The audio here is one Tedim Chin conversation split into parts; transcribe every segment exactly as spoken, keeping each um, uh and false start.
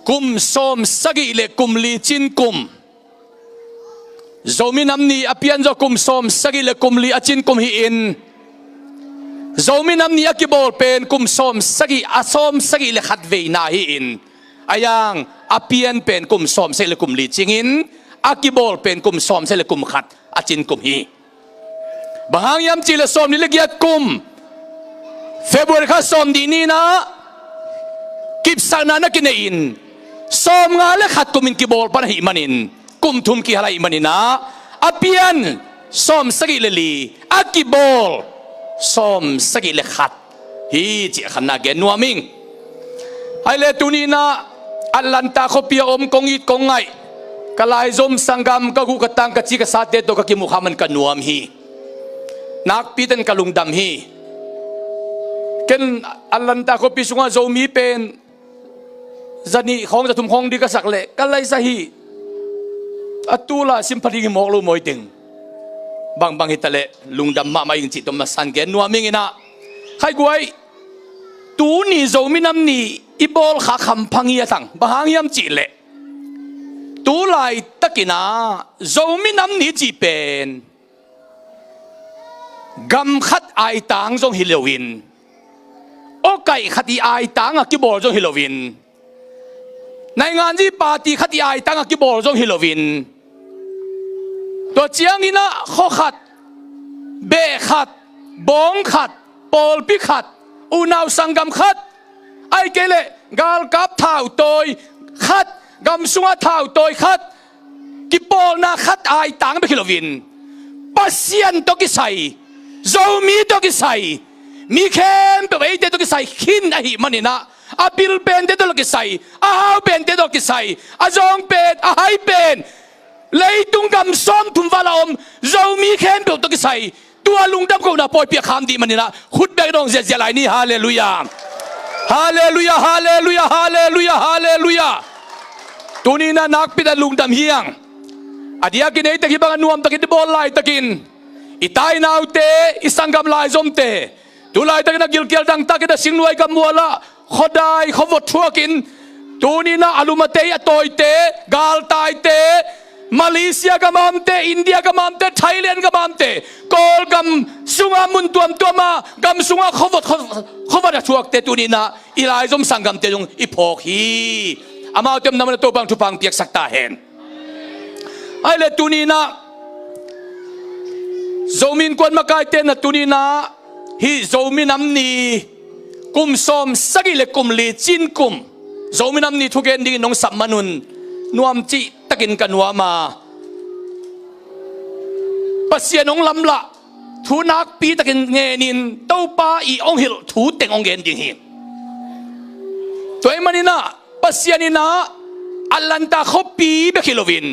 kum sawm sagih le kum li cin kum. Zomi Nam Ni a pian zawh kum sawm sagih le kum li a cin kum hi-in, Zomi Nam Ni a kibawl pen kum sawm sagih, a sawm sagih le khat veina hi-in, a yang a pian pen kum sawm sagih le kum li cingin, a kibawl pen kum sawm sagih le kum khat a cin kum hi. Bang hang hiam cih leh sawmnih le giat kum, February kha sawmnih ni-in ah kipsakna na kinei-in, sawmnga le khat kumin kibawl pan ahih manin, kum thum kihal ahih manin ah, a pian sawm sagih le li, a kibawl sawm sagih le khat hi, cih a khatna gen nuam ing. Ahih leh tuni-in ah Atlanta khuapi a om kong it kong ngaih, ka laizom sanggam, ka guh ka tang, ka ci ka sate tawh ka kimuh kha man ka nuam hi. Nakpi takin ka lungdam hi. Ken Atlanta khuapi sungah Zomi pen zanih khawng, zathum khawng ding ka sak leh ka laizah hi. A tul a sim pha ding hi mawk lo mawi teng. Bangbang hi ta leh lungdam mahmah ing cih tawh masa-in gen nuam ing in ah. Khai guai, tuni Zomi Nam Ni i bawl kha kham pha ngiat hang. Bang hang hiam cih leh, tu laitakin ah Zomi Nam Ni cih pen gam khat aitang zong hi loin, awkaih khat i aitang a kibawl zong hi loin, nainganzi party khat i aitang a kibawl zong hi loin, tua ciangin ah khua khat, beh khat, bawng khat, pawlpi khat, unau sanggam khat, ahih kei leh galkap thautawi khat, gam sungah thautawi khat, kipawlna khat aitang bek hi loin, Pasian tawh kisai, Zomi tawh kisai, mi khempeuh eite tawh kisai khin ahih manin ah, a pil pente tawh kisai, a hau pente tawh kisai, a zawng pen, a hai pen, leitung gam sawmthum val a om Zomi khempeuh tawh kisai, tua lungdam kohna pawipi a kham ding manin ah, khut beng dong ziahziah lai ni. Halleluiah. Halleluiah, halleluiah, halleluiah, halleluiah. Tuni-in ah nakpi takin lungdam hi hang. A diakin ei tek hih bangah nuam takin i bawl laitakin, i tai naute, i sanggam laizomte, tu laitakin a gilkial dangtakin a singnuai gammual ah khuadai khuavot thuakin, tuni-in ah a lumate, a tawite, galtaite, Malaysia gam a omte, India gam a omte, Thailand gam a omte, Kawlgam sungah mun tuamtuam ah, gam sungah khuavot, khuavot a thuakte, tuni-in ah i laizom sanggamte zong i phawk hi. Amaute omna munah Topa'n thupha piaksak ta hen. Ahih leh tuni-in ah Zomi Innkuan makaite in ah tuni-in ah hih Zomi Nam Ni kum sawm sagih le kum li cin kum, Zomi Nam Ni thugen dingin hong sap manun nuam cih takin ka nuam a, Pasian hong lamlah, thu nakpi takin ngenin, Topa i hong hilh thu teng hong gen ding hi. Tua ahih manin ah Pasian in ah Atlanta khuapi bek hi loin,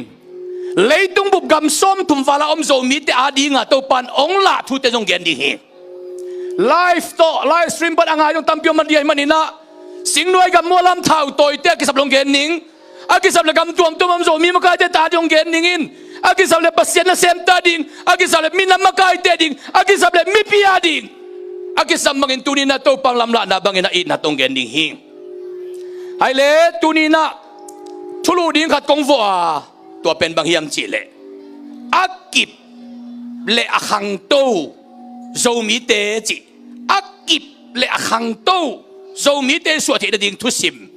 leitung bup gam sawmthum val a om Zomite adingin Topa'n hong lah thute zong gen ding hi. Live tawh, live stream pan a ngai zong tampi om a diai manin ah, singnuai gammual lam thautawite a kisap lo hong gen ding, a kisap leh gam tuamtuam a om Zomi makaite ta ding hong gen ding in, a kisap leh Pasian nasemte a ding, a kisap leh minam makaite a ding, a kisap leh mipi a ding, a kisam bangin tuni-in ah Topa'n lamlahna bangin a itna tawh hong gen ding hi. Ahih leh tuni-in ah thulu ding khat kong vuah a, tua pen bang hiam cih leh, a kip le a khangto Zomite cih, a kip le a khangto Zomite suah theih nading thusim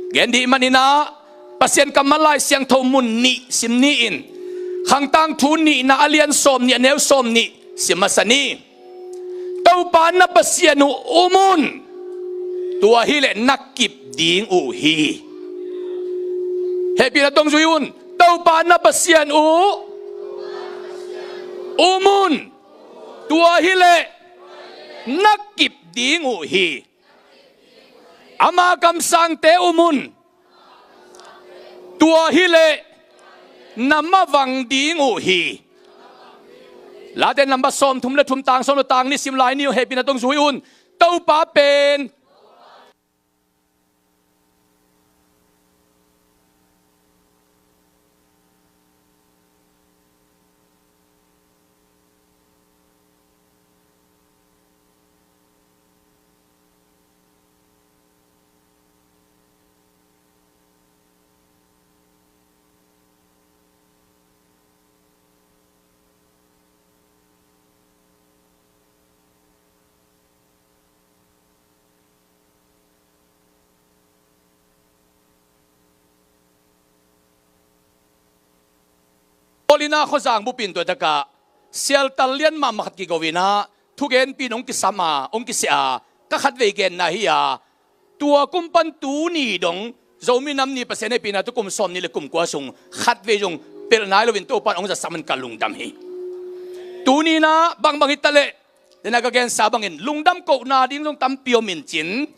gen ding manin ah, Pasian kammal Lai Siangtho mun nih sim ni in, Khang Tangthu nihna a lian sawmnih, a neu sawmnih sim masa ni. Topa na Pasian uh um un, tua hileh na kip ding uh hi. Hehpihna tawh zui un. Topa na Pasian uh um un, tua hileh na kip ding uh hi. Ama kamsangte um un, tua hileh na mavang ding uh hi. Late number sawmthum le thum, tang sawm le tang nih sim lai ni uh. Hehpihna tawh zui un. Topa pen Paul in ah khuazang bup in tua takah sialtal lian mahmah khat kigo in ah thugenpi in hong kisam a, hong kisia a, ka khatvei genna hi a, tua kum pan tuni dong Zomi Nam Ni Pasian hehpihna tawh kum sawmnih le kum kua sung khatvei zong pelh nai loin Topa in hong zasak man ka lungdam hi. Tuni in ah bangbang hi ta leh, dena ka gensa bangin lungdam kohna ding zong tampi om in cin.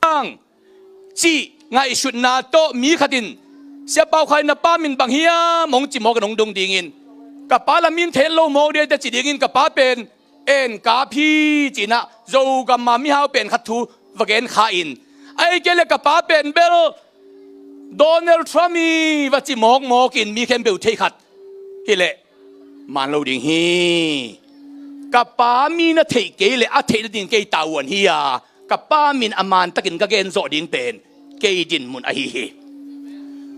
Ang cih ngaihsutna tawh mi khat in, "Sia Pau Khai, na pa min bang hiam?" hong ci mawk in hong dong dingin, "Ka pa la min thei lo mawk ding a," ci dingin, "Ka pa pen En Kap hi," ci-in ah Zogam a mihau pen khat thu va gen kha in, "Ahih kei leh ka pa pen bel Donald Trump hi," va ci mawkmawk in mi khempeuh thei khat hi leh man lo ding hi. Ka pa mi na theih kei leh a theih nading kei tavuan hi a, ka pa min a man takin ka gen zawh ding pen kei dinmun ahi hi.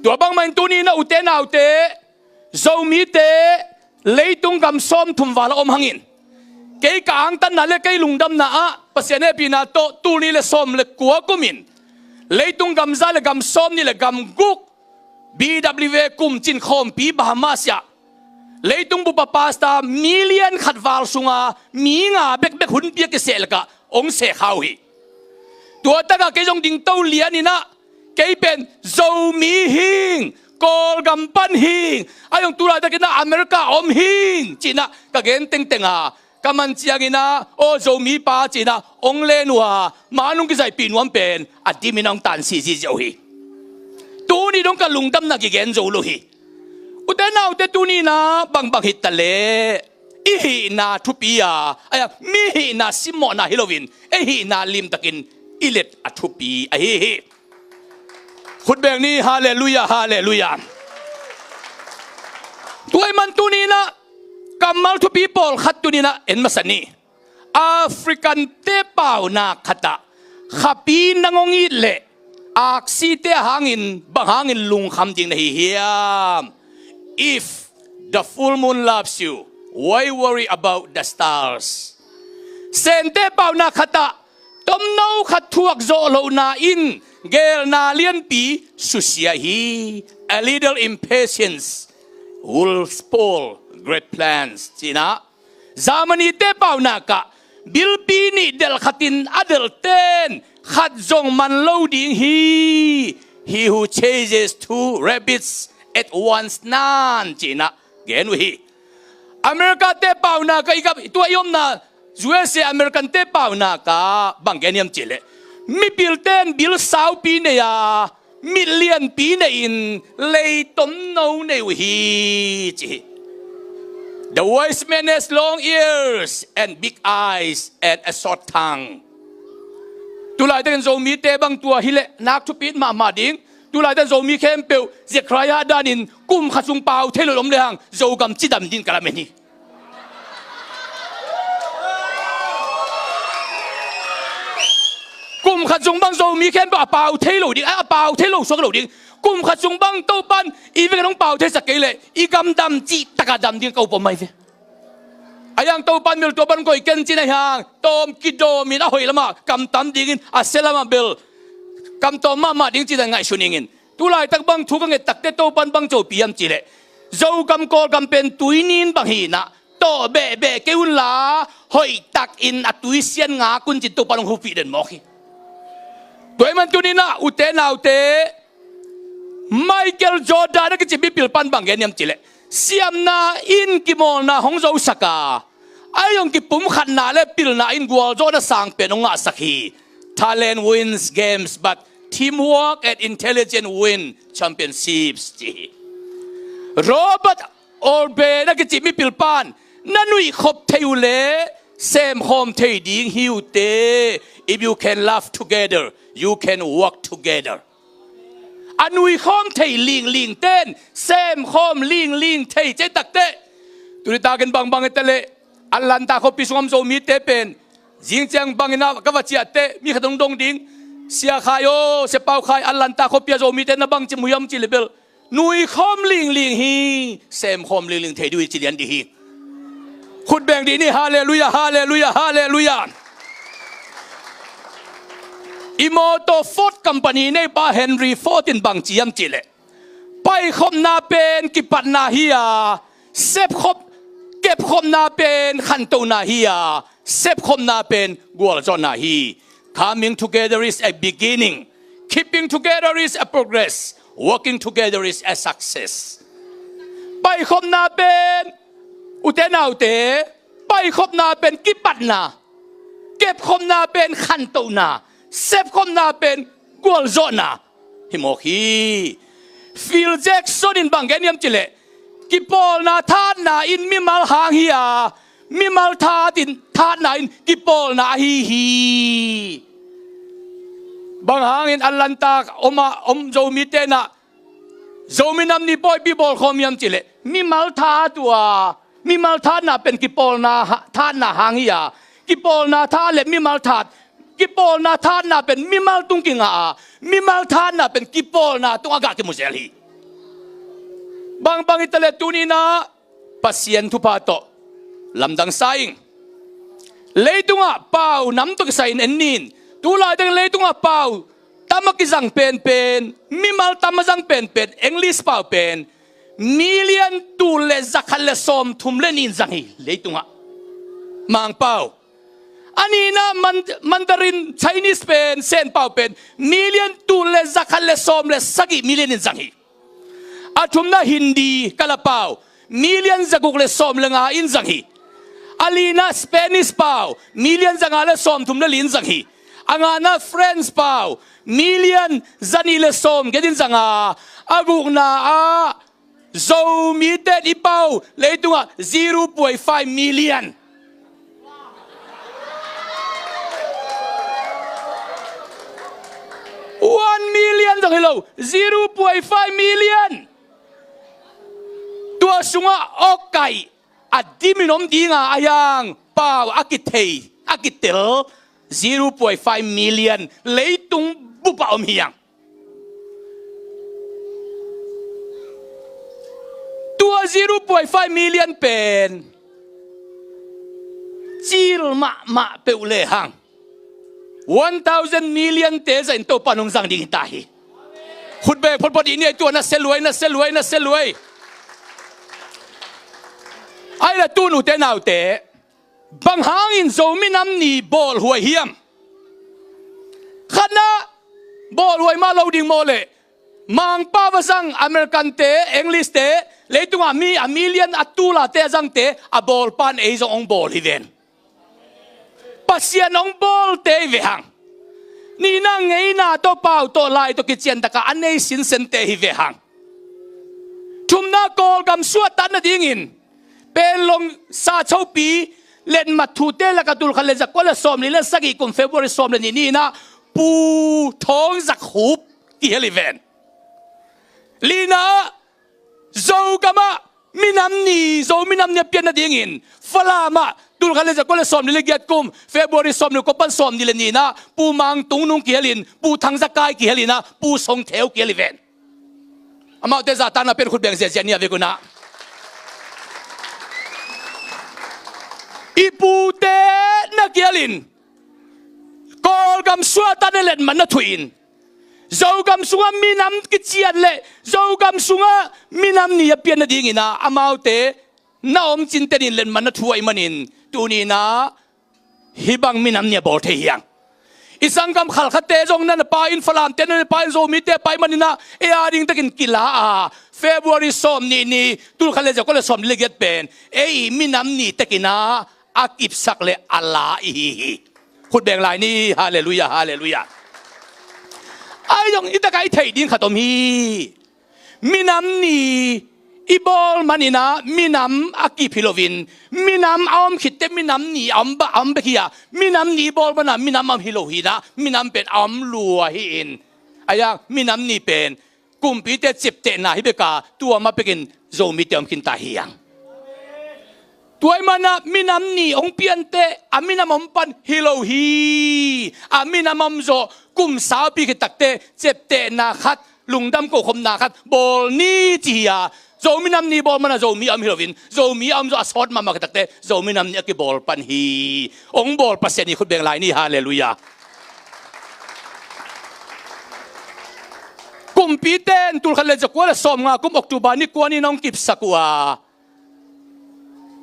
Tua bangmah in tuni in ah ute naute, Zomite leitung gam sawmthum val a om hangin, kei ka angtanna le kei lungdamna ah Pasian hehpihna tawh tul nih le sawm le kua kum in leitung gam za le gam sawmnih le gam guk, B W A kum cin khawmpi Bahamas ah leitung bup a pastor million khat val sunga mi nga bekbek hunpi a kiseh lakah hong sehkha uh hi. Tua takah kei zong dingto lian in ah, "Kei pen Zomi hing, Kawlgam pan hing, a zong tu laitakin ah America om hing," ci-in ah ka gen tengteng a, ka man ciangin ah, "Aw Zomi pa," ci-in ah hong len uh a, man hong kizaihpih nuam pen a dimin ah hong tansi ziahziah uh hi. Tuni dong ka lungdamna kigen zo lo hi. Ute naute, tuni in ah bangbang hi ta leh, i hihna thupi a, a, mi hihna simmawhna hi loin, ei hihna limtakin i let a thupi ahi hi. Khut beng ni, halleluiah, halleluiah. Tua ahih man tuni in ah kammal thupi pawlkhat tuni in ah en masa ni. African-te paunak khatah, "Khapi nang hong it leh aksite a hangin bang hangin lungkham ding na hi hiam? If the full moon loves you, why worry about the stars?" Sente paunak khatah, "Tomno khat thuak zawh lohna in geelna lianpi susia hi." "A little impatience will spoil great plans," ci-in ah Germany-te paunak ah, "Bilpi nih delh khatin a delhten khat zong man lo ding hi. He who chases two rabbits at once," nan ci-in ah gen uh hi. America-te paunak ah, i gam, tua i omna U S A, American-te paunak ah bang gen hiam cih leh, "Mipilten bil saupi nei a, mit lianpi nei-in lei tomno nei uh hi," ci hi. "The wise man has long ears and big eyes and a short tongue." Tu laitakin Zomite bang tua hi leh nak thupi mahmah ding. Tu laitakin Zomi khempeuh Zechariah danin kum khat sung pau thei lo om lehang Zogam cidam ding ka lamen hi. Kum khat sung bang Zomi khempeuh a pau thei lo ding, a, a pau thei lo suak lo ding. Kum khat sung bang Topan i vekpi-in hong pau theisak kei leh i gam dam cih takah dam ding ka up om mai ve. A hiang Topan bel tua pan koih ken ci-in a hiang tawm kidawmin a hoih lamah kam tam dingin a sia lamah bel kam tawm mahmah ding ci-in a ngaihsun ingin. Tu laitak bang thu ka nget takteh Topan bang copi hiam cih leh, Zogam Kawlgam pen tuinin bang hi-in ah tawh behbeh kei unla, hoihtakin a tuisian ngak un ci-in Topan hong hopih den mawk hi. Tua ahih man tuni-in ah ute naute, Michael Jordan a kici mipil pan bang gen hiam cih leh, siamna in kimawlna hong zosak a, ahi zong kipumkhatna le pilna in gualzawhna sang pen hong ngahsak hi. Talent wins games, but teamwork and intelligence win championships, ci hi. Robert Orben a kici mipil pan, na nuihkhop thei uh leh semkhawm thei ding hi uh teh. If you can laugh together, you can work together. A nuikhawm thei lingling ten semkhawm lingling thei ci tak teh. Tuni takin bangbang hi ta leh, Atlanta khuapi sungah om Zomite pen, zing ciang bangin ah ka va ciah teh mi khat hong dong ding. Sia Khai aw, Sia Pau Khai, Atlanta khuapi ah Zomite na bangci mu hiam ci leh bel, nuikhawm lingling hi, semkhawm lingling thei ding uh hi ci lian ding hi. Khut beng dih ni, halleluiah, halleluiah, halleluiah. I mawtaw Ford company neipa Henry Ford in bangci hiam ci leh, paikhopna pen kipatna hi a, sepkhop, kepkhopna pen khantohna hi a, sepkhopna pen gualzawhna hi. Coming together is a beginning. Keeping together is a progress. Working together is a success. Paikhopna pen, ute naute, paikhopna pen kipatna, kepkhopna pen khantohna, sepkhopna pen gualzawhna hi mawk hi. Phil Jackson in bang gen hiam ci leh, kipawlna thatna in mimal hang hi a, mimal that in, thatna in kipawlna ahi hi. Bang hangin Atlanta om a, om Zomite in ah Zomi Nam Ni pawipi bawlkhawm hiam ci leh, mimal that uh a, mimal thatna pen kipawlna ha-, thatna hang hi a, kipawlna that le mimal that, kipawlna thatna pen mimal tung kingah a, mimal thatna pen kipawlna tung a gah kimu zel hi. Bangbang hi ta leh tuni in ah Pasian thupha tawh lamdang sa ing. Leitungah pau nam tawh kisai in en ni in. Tulaitak leitungah pau tam a kizang penpen, mimal tam a zang penpen, English pau pen million tul le zakhat le sawmthum le nih in zang hi leitungah. Mangpau. A nihna Man-, Mandarin Chinese pen, Sen pau pen million tul le zakhat le sawm le sagih million in zang hi. A thumna Hindi, Kala pau, million zaguk le sawm le nga in zang hi. A lina Spanish pau, million zanga le sawmthum le li in zang hi. A ngana French pau, million zanih le sawmgiat in zanga. A gukna ah Zomite in i pau leitungah zero point five million. One million zong hi lo, zero point five million. Tua sungah awkaih a dimin om dinga a hiang pau a kithei, a kitel zero point five million leitung bupah om hiang. Tua zero point five million pen cil mahmah peuh lehang one thousand million te zahin Topa nong zang ding hi ta hi. Khut beng photphot i nih, tua na sia luai, na sia luai, na sia luai. Ai la tu nute naute, bang hangin Zomi Nam Ni bawlhuai hiam? Khatna, bawlhuai mah lo ding maw leh, Mangpau a zang American te, English te, leitungah mi a million a tulate a zangte a bawlpan ei zong hong bawl hi ven. Pasian hong bawlte hi ve hang. Nihna ngeina tawh pau tawh lai tawh kiciantakah a nei sinsente hi ve hang. Thumna Kawlgam suahtak nadingin Panglong sa chopi letmat thute lakah tulkhat le zakua le sawmli le sagih kum February sawm le nih ni-in ah Pu Thawng Zak Hup kihel hi ven. Lina ah Zogam ah minam ni, Zomi Nam Ni a pian nadingin Falam ah tulkhat le zakua le sawmli le giat kum February sawmli kua pan sawmnih le nih-in ah Pu Mang Tung Nung kihel in, Pu Thang Zak Kai kihel in ah Pu Song Theu kihel hi ven. Amaute zahtakna pian khut beng ziahziah ni a vekun ah. I pute na kihel in Kawlgam suahtakna letmat na thuh in Zogam sungah minam kician le Zogam sungah minam ni a pian nadingin ah amaute na om cinten in letmat na thuh ahih manin tuni-in ah hih bang minam ni a bawl thei hi hang. I sanggam Khalkhate zong na na pai in, Falamte na na pai in, Zomite pai maninah ei a ding takin kila a, February sawm nih ni, tul khat le zakua le sawm nih le giat pen ei i minam ni takinah a kipsak le a la i hi hi. Khut beng lai ni, halleluiah, halleluiah. Ai zong i takah i theih ding khat om hi. Minam ni i bawl maninah minam a kip hi loin, minam a om khitte minam ni a om, a om bek hi a, minam ni i bawl manah minam a om hi lo hinah minam pen a om lua hi-in, a iang minam ni pen kumpite ciaptehna hi beka tua mah pekin Zomite om khinta hi ang. Tua i manah minam ni hong piante a minam om pan hi lo hi. A minam om zawh kum saupi khit takte ciaptehna khat, lungdam kokhopna khat bawl ni ci hi a, Zomi nam ni bawl mana Zomi a om hi loin, Zomi a om zawh a sawt mahmah khit takte Zomi nam ni a kibawl pan hi. Hong bawl Pasian i khut beng lai ni, halleluiah. Kumpite in tul khat le zakua le sawmnga kum October ni kua ni-in hong kipsak uh a,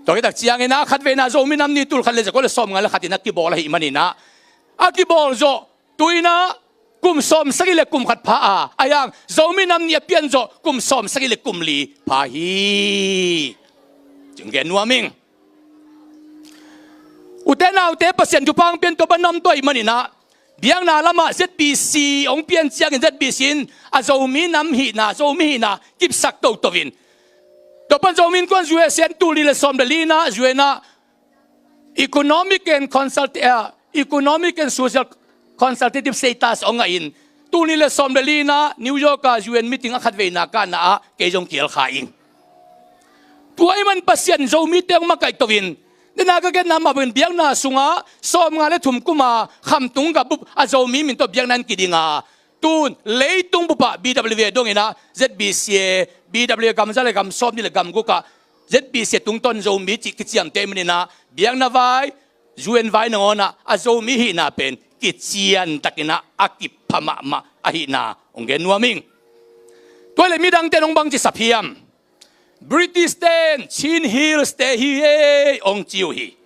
tua khit tak ciangin a khatveina Zomi nam ni tul khat le zakua le sawmnga le khatin a kibawl ahih maninah, a kibawl zawh tu-inah kum sawmsagih le kum khat pha a, a iang Zomi nam ni a pian zawh kum sawmsagih le kum li pha hi. Cing gen nuam ing. Ute naute, Pasian thupha hong pian tua bang na om tua ahih maninah, biakna lamah Z B C hong pian ciangin Z B C in a Zomi nam hihna, Zomi hihna kipsak toto in, tua pan Zomi Innkuan U S A in tul nih le sawm le li-inah U N ah economic and consult, eh, economic and social consultative status hong ngah in, tul nih le sawm le li-inah New York a U N meeting a khatveina kanna ah kei zong kial kha ing. Tua ahih man Pasian Zomite hong makaih to in, dena ka genna mah bangin biakna sungah sawmnga le thum kuma Khamtung gam bup a Zomi min tawh biakna in kiding a, tun leitung bupah B W A donginah Z B C A, B W A gam za le gam sawm nih le gam gukah Z B C A tungtawn Zomi cih kiciamteh maninah biakna vai, U N vai nangawnah a Zomi hihna pen kician takinah a kipha mahmah ahihna hong gen nuam ing. Tua le midangte in hong bangci sap hiam? British ten Chin Hills te hi ei hong ci uh hi.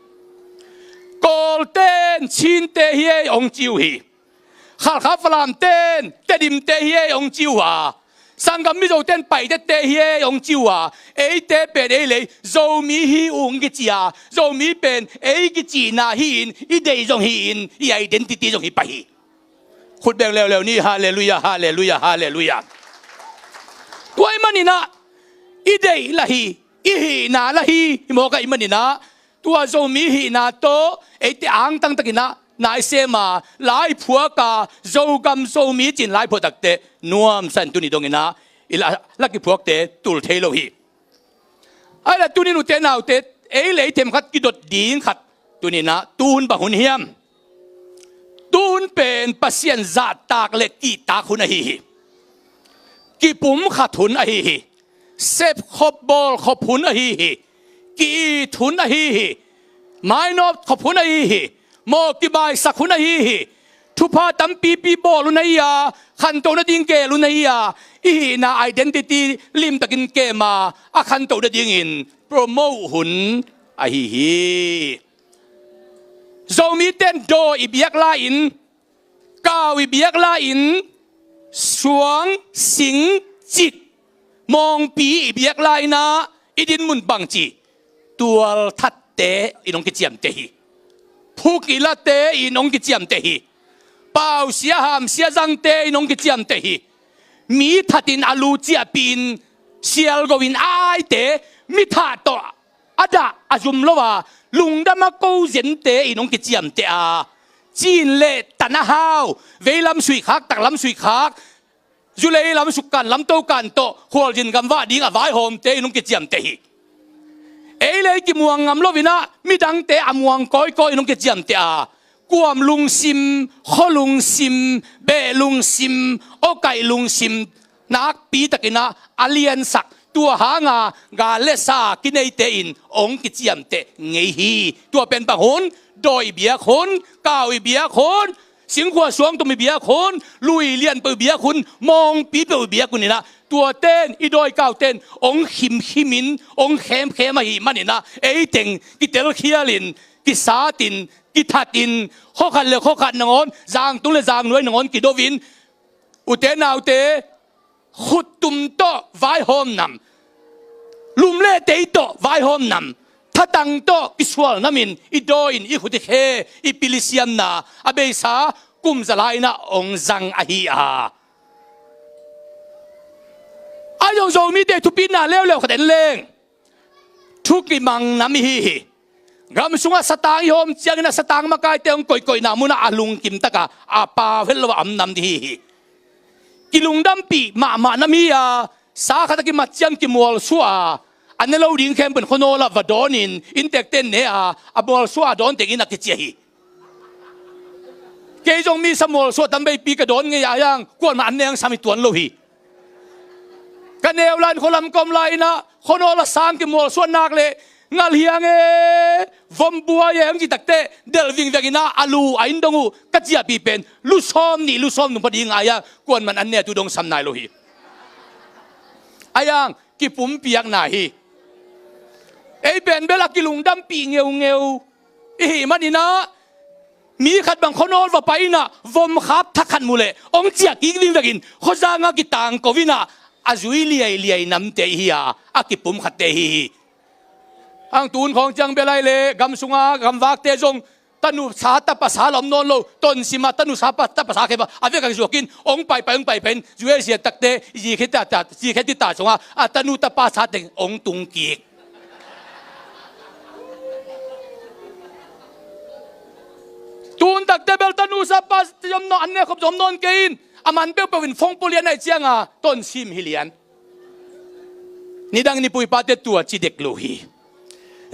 Kawl ten Chin te hi ei hong ci uh hi. Khalkha Falam ten Tedim te hi ei hong ci uh a, sanggam Mizo ten Paite te hi ei hong ci uh a, eite pen ei lei Zomi hi uh hong kici a, Zomi pen ei kicihna hi-in, i deih zong hi-in, i identity zong hi pah hi. Khut beng leuleu ni, halleluiah, halleluiah, halleluiah. Tua ahih maninah i deih lah hi, i hihna lah hi, hi mawk ahih maninah tua Zomi hihna tawh eite angtang takinah naisem a, laiphuak a, Zogam Zomi ci-in laiphuak takte nuamsa in tuni donginah i la, la kiphuakte tul thei lo hi. Ahi la tunin ute naute, ei le ei themkhat kidot ding khat tuninah, tuhun bang hun hiam? Tuhun pen Pasian zahtak le kihtak hun ahi hi. Kipumkhat hun ahi hi. Sepkhop bawlkhop hun ahi hi. Ki-it hun ahi hi. Mainawt khop hun ahi hi. Mawh kibaisak hun ahi hi. Thupha tampipi bawl hun ahi a, khanto nading geel hun ahi a, i hihna identity limtakin kem a, a khanto nadingin promote hun ahi hi. Zomite in daw i biak lai-in, kau i biak lai-in, suang, sing, cik, mawngpi i biak lai-inah i dinmun bangci? Tualthatte in hong kiciamteh hi. Phukilate in hong kiciamteh hi. Pausia hamsia zangte in hong kiciamteh hi. Mi thatin a lu ciahpihin sialgo-in a aite, mi thah tawh a dah a zum lo a, lungdam a ko zente in hong kiciamteh a, cin le tan a hau, veilam suihkhak, taklam suihkhak, zulei lam sukkan, lamto kan tawh khualzin gamvah ding a vaihawmte in hong kiciamteh hi. Ei le ei kimuang ngam loinah midangte a muang kawikawi in hong kiciamteh a, kuam lungsim, khua lungsim, beh lungsim, awkaih lungsim nakpi takinah a liansak, tua hanga gal le sa kineite in hong kiciamteh ngei hi. Tua pen bang hun? Dawi biak hun, kau i biak hun, singkhua suangtum i biak hun, lui lianpeuh i biak hun, mawngpi peuh i biak hun inah, tuaten i dawi kauten hong khimkhimin hong khemkhem ahih maninah, eiteng kitelkhialin kisatin kithatin, khuakhat le khuakhat nangawn, zangtung le zangnuai nangawn kidoin, ute naute, khuttum tawh vaihawm nam, lum le tei tawh vaihawm nam, thatang tawh kisual namin i dawi-in i khut i khe, i pil i siamna a beisa kum za lai-inah hong zang ahi a. Ahi zong Zomite thupitna leuleu khat en leng, thu kimang nam ihi hi. Gam sungah satang i hawm ciangin a satang makaite hong koihkoihna munah a lungkim taka a pau het lo a om nam ding hi hi. Kilungdampih mahmah nam hi a, sa khat a kimat ciang kimualsuah a, a ne lo ding khempeuh in khuanawl ah va dawnin inntekte in ne a, a mualsuah a dawn tengin a kici hi. Kei zong mi sa mualsuah tamveipi ka dawn ngei a, ahi zong kuamah an ne hang sam hi tuan lo hi. Ka neu lai-in khualam ka om lai-inah khuanawl a sang kimualsuah nak leh ngalhiang e, vom buai e hong cih takteh delh vingveng inah a lu a inn dong uh ka ciahpih pen lu sawm nih lu sawm thum pha ding a, ahi zong kuamah an ne a, tu dong sam nai lo hi. Ahi zong kipumpiakna hi. Ei pen bel a kilungdampih ngeungeu ihih maninah, mi khat bang khuanawl va pai inah vom khap thak khat mu leh hong ciah kik vingvekin khuazang ah kitangko inah a zui liailiai namte ihi a, a kipum khatte ihi hi. Hang tun khawng ciang bel ahih leh gam sunga gamvakte zong tanusa tapasa la om nawn lo, tonsim ah tanusa pa- tapasa khempeuh a vekah kizuakin hong paipai hong paipai in, zuai sia takte zikhe tita, zikhe tita sungah a tanu tapasa teng hong tung kik. Tun takte bel tanusa pa zom nawn, an ne khop zom nawn kei in, a man peuhpeuh in phone pawh lian ahih cianga tonsim hi lian. Nidang in i pu i pate tua ci dek lo hi.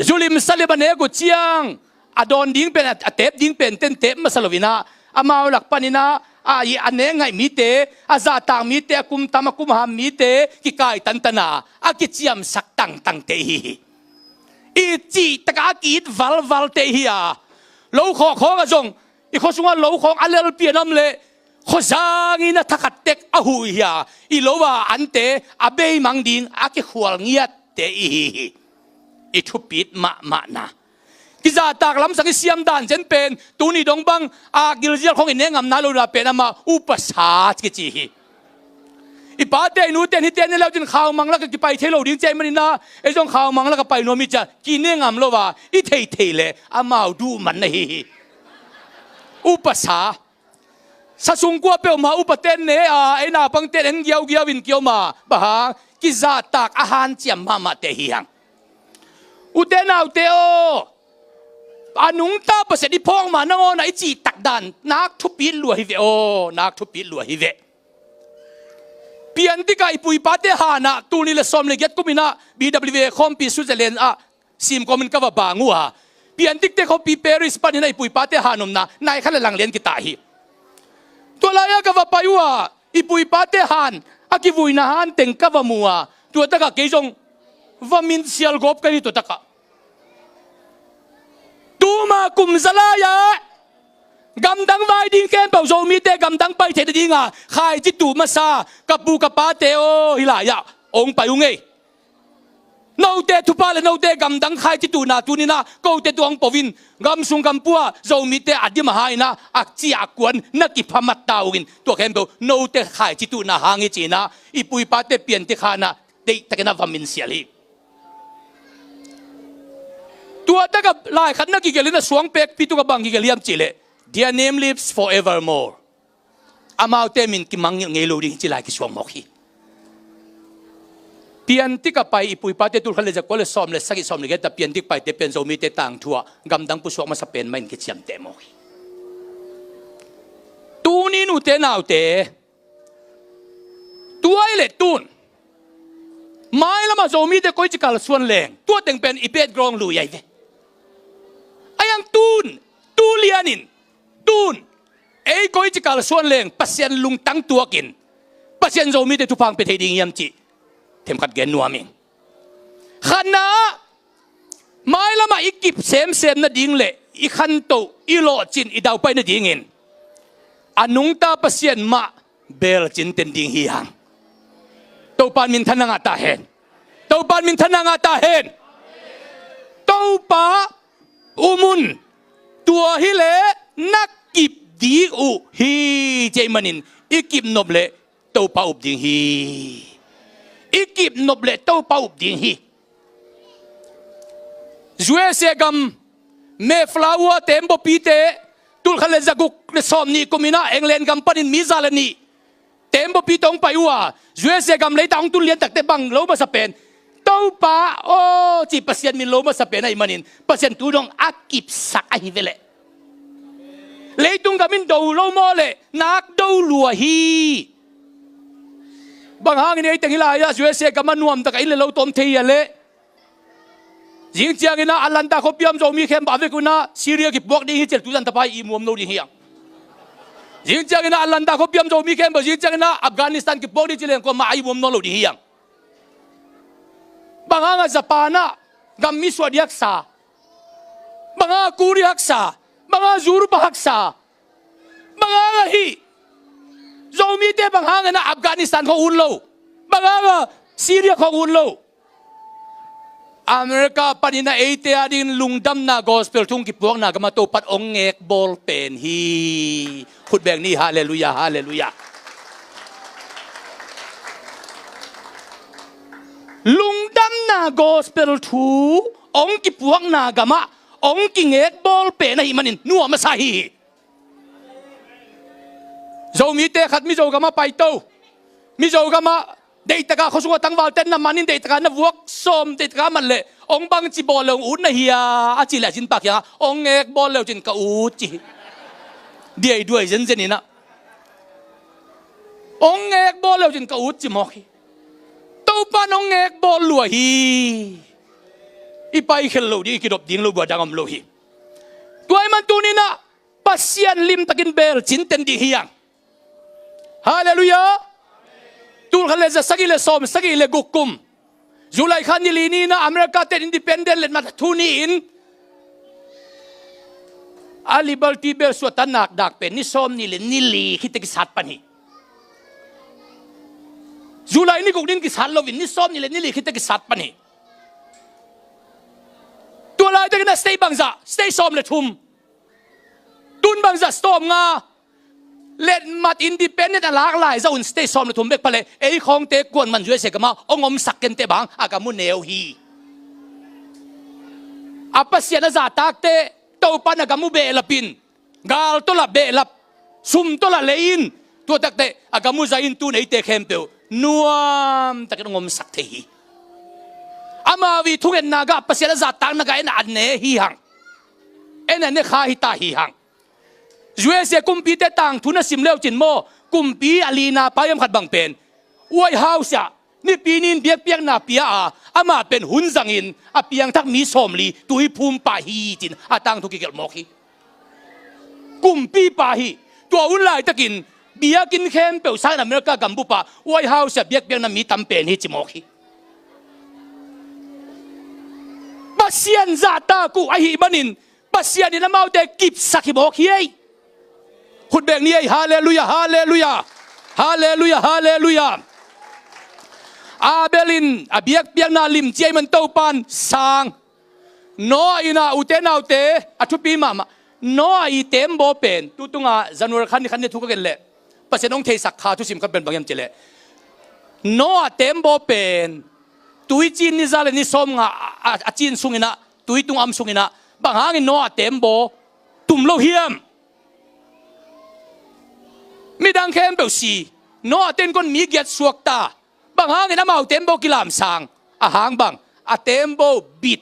Zu lim sa lim a nek uh ciang a dawn ding pen, a tep ding pen ten tep masa lo inah, amau lak paninah a, a nek ngaih mite, a zahtak mite, a kum tam a kum ham mite kikai tantan a, a kiciamsak tangtangte ihi hi. I cih takah a ki-it valvalte ihi a, lo khawk khawng ah zong i khua sungah lo khawng a lelpi a nam leh khuazang in a thakhat tek a huh hi a, i lo a ante a beimang ding a kikhual ngiatte ihi hi. I thupit mahmahna, kizahtak lamsang i siam dan zen pen tuni dong bang a gilzial khawng i ne ngam nai lo na pen amah upasa kici hi. I pate i nute in hihte ne leucin khaumang lakah kipai thei lo ding ci ahih maninah ei zong khaumang lakah pai nuam hi ci-a ki ne ngam lo a i theithei leh amau duh man na hi hi. Upasa, sa sung kua peuhmah upate in ne a, ei naupangte in en giaugiau in ki-om a, bang hang, kizahtak a hanciam mahmahte hi hang. Ute naute aw, a nungta Pasian i phawk ma nangawn ah i cihtak dan nak thupit lua hi ve aw, nak thupit lua hi ve. Piantik ah i pu i pate hanah tul nih le sawm le giat kum inah B W A khawmpi Switzerland ah simkawmin ka va bang uh a, piantikte khawmpi Paris paninah i pu i pate han omna nai khat le lang lian kitah hi. Tua lai-ah ka va pai uh a, i pu i pate han, a kivuina han teng ka va mu a, tua takah kei zong va minsial gawp ka hi tua takah. Tuma kum za lai-ah gamdang vai ding khempeuh, Zomite gamdang pai theih nadinga khaici tuh masa ka pu ka pate aw, hih lai-ah hong pai ung ei. Note thupha le note gamdang khaici tuhna tuninah kote tua hong po in, gam sung gam pua Zomite a dim a ha inah a ciah a kuan na kipha mat ta ungin, tua khempeuh note khaici tuhna hang hi ci-inah i pu i pate piantik hanah deihtakinah va minsial hi. Tua takah lai khat na kigelh in a suang pekpi tungah bang kigelh hiam cihleh, "Their name lives forevermore." Amaute min kimangngilh ngei lo ding hi ci lai kisuang mawk hi. Piantik a pai i pu i pate tul khat le zakua le sawm le sagih sawm le giat a piantik paite pen Zomite tangthu ah gamdang pusuak masa pen mah in kiciamteh mawk hi. Tuni in ute naute, tua ahih leh tun mailamah Zomite koici kalsuan leng tua teng pen i background lui ahi ve. Ahi hang tun, tu lianin, tun ei koici kalsuan leng Pasian lungtang tuakin Pasian Zomite thupha hong pia thei ding hiam cih themkhat gen nuam ing. Khatna, mailamah i kip semsem nading le i khantoh, i lawhcin, i daupai nadingin a nungta Pasian mah belcin ten ding hi hang. Topa in minthanna ngah ta hen. Topa in minthanna ngah ta hen. Topa um un. Tua hileh na kip ding uh hi. Cih manin i kip nop leh Topa up ding hi. I kip nop leh Topa up ding hi. U S A gam Mayflower teembawpite tulkhat le zaguk le sawmnih kum inah England gam panin mi za le nih teembawpite hong pai uh a, U S A gam leitang hong tun liantakte bang lo masa pen? Topa aw ci, Pasian min lo masa pen ahih manin Pasian tu dong a kipsak ahi ve leh. Leitung gam in do lo maw leh nak do lua hi. Bang hangin ei teng hi lai-ah U S A gam a nuamtak a inn le lo tawm thei a leh? Zing ciangin ah Atlanta khuapi a om Zomi khempeuh a vek un ah Syria kipuak ding hi ci leh tu zan tapa i muam lo ding hi hang. Zing ciangin ah Atlanta khuapi a om Zomi khempeuh zing ciangin ah Afghanistan kipuak ding ci leh kuamah a i muam nawn lo ding hi hang. Bang hang a Japan ah gam mi suah ding haksa? Bang hang a Korea haksa? Bang hang a Europe haksa? Bang hang a hih Zomite bang hangin ah Afghanistan khawng ut lo? Bang hang a Syria khawng ut lo? America panin ah eite adingin lungdamna gospel thu hong kipuakna gam ah Topa'n hong ngekbawl pen hi. Khut beng ni, halleluiah, halleluiah. Lungdamna gospel thu hong kipuakna gam ah hong kingekbawl pen ahih manin nuam a sa hi. Zomite khat Mizo gam ah paito. Mizo gam ah deihtak a khuasung a tangvalte na manin deihtak a na vuak sawm, deihtak a mat leh hong bangci bawl le hong ut na hia a cih leh a zinpa kiangah hong ngekbawl le uh cin ka ut ci hi. Diaiduai zenzen in ah hong ngekbawl le uh cin ka ut ci mawk hi. Topa'n hong ngekbawl lua hi. I paikhel loh ding, i kidop ding lo, bua dang om lo hi. Tua ahih man tuni-in ah Pasian limtakin belcin ten ding hi hang. Halleluiah. Tulkhat le za sagih le sawm sagih le guk kum July kha ni li ni-in ah America-te independent letmat thu ni-in a Liberty Bell suahtakna dak pen ni sawmnih le ni li khit teh kisat pan hi. July ni guk ni-in kisat loin ni sawmnih le ni li khit teh kisat pan hi. Tua laitakin ah state bangzah? State sawm le thum. Tun bangzah? Sawmnga. Letmat independent a lak lai zah un state sawm le thum bek pha leh ei khawngte kuaman U S A gam ah hong omsak kei inteh, bang hang a gam uh neu hi. A Pasian a zahtakte Topa'n a gam uh behlap in, gal tawh lah behlap, sum tawh lah lei in, tua tak teh a gam uh zai in, tu-in eite khempeuh nuamtakin hong omsak thei hi. Amau i thungetna gah, Pasian a zahtakna gah en a ne hi hang. En a ne kha hi ta hi hang. U S A kumpite tangthu na sim le uh cin maw, kumpi a lina pa hiam khat bang pen White House ah nipi ni-in biakpiakna pia a, amah pen hun zangin a piangthak mi sawmli tuiphum pah hi ci-in a tangthu kigelh mawk hi. Kumpipa hi. Tua hun laitakin biakinn khempeuh sangin America gambup ah White House ah biakpiakna mi tam pen hi ci mawk hi. Pasian zahtak uh ahih manin Pasian in amaute kipsak hi mawk hi ei. Khut beng ni ei. Halleluiah, halleluiah. Halleluiah, halleluiah. Abel in a biakpiakna limci ahih man Topa'n sang. Noah in ah, ute naute, a thupi mahmah. Noah i teembaw pen, tu tungah January kha ni khat ni thu ka gen leh Pasian hong theisak kha thusim ka pen bang hiam cih leh, Noah teembaw pen tuiciin ni za le ni sawmnga a, a, a ciin sungin ah, tui tung am sungin ah, bang hangin Noah teembaw tum lo hiam? Midang khempeuh si. Noah te'n kon mi giat suak ta. Bang hangin amau teembaw kilamsang? A hang bang? A teembaw bit.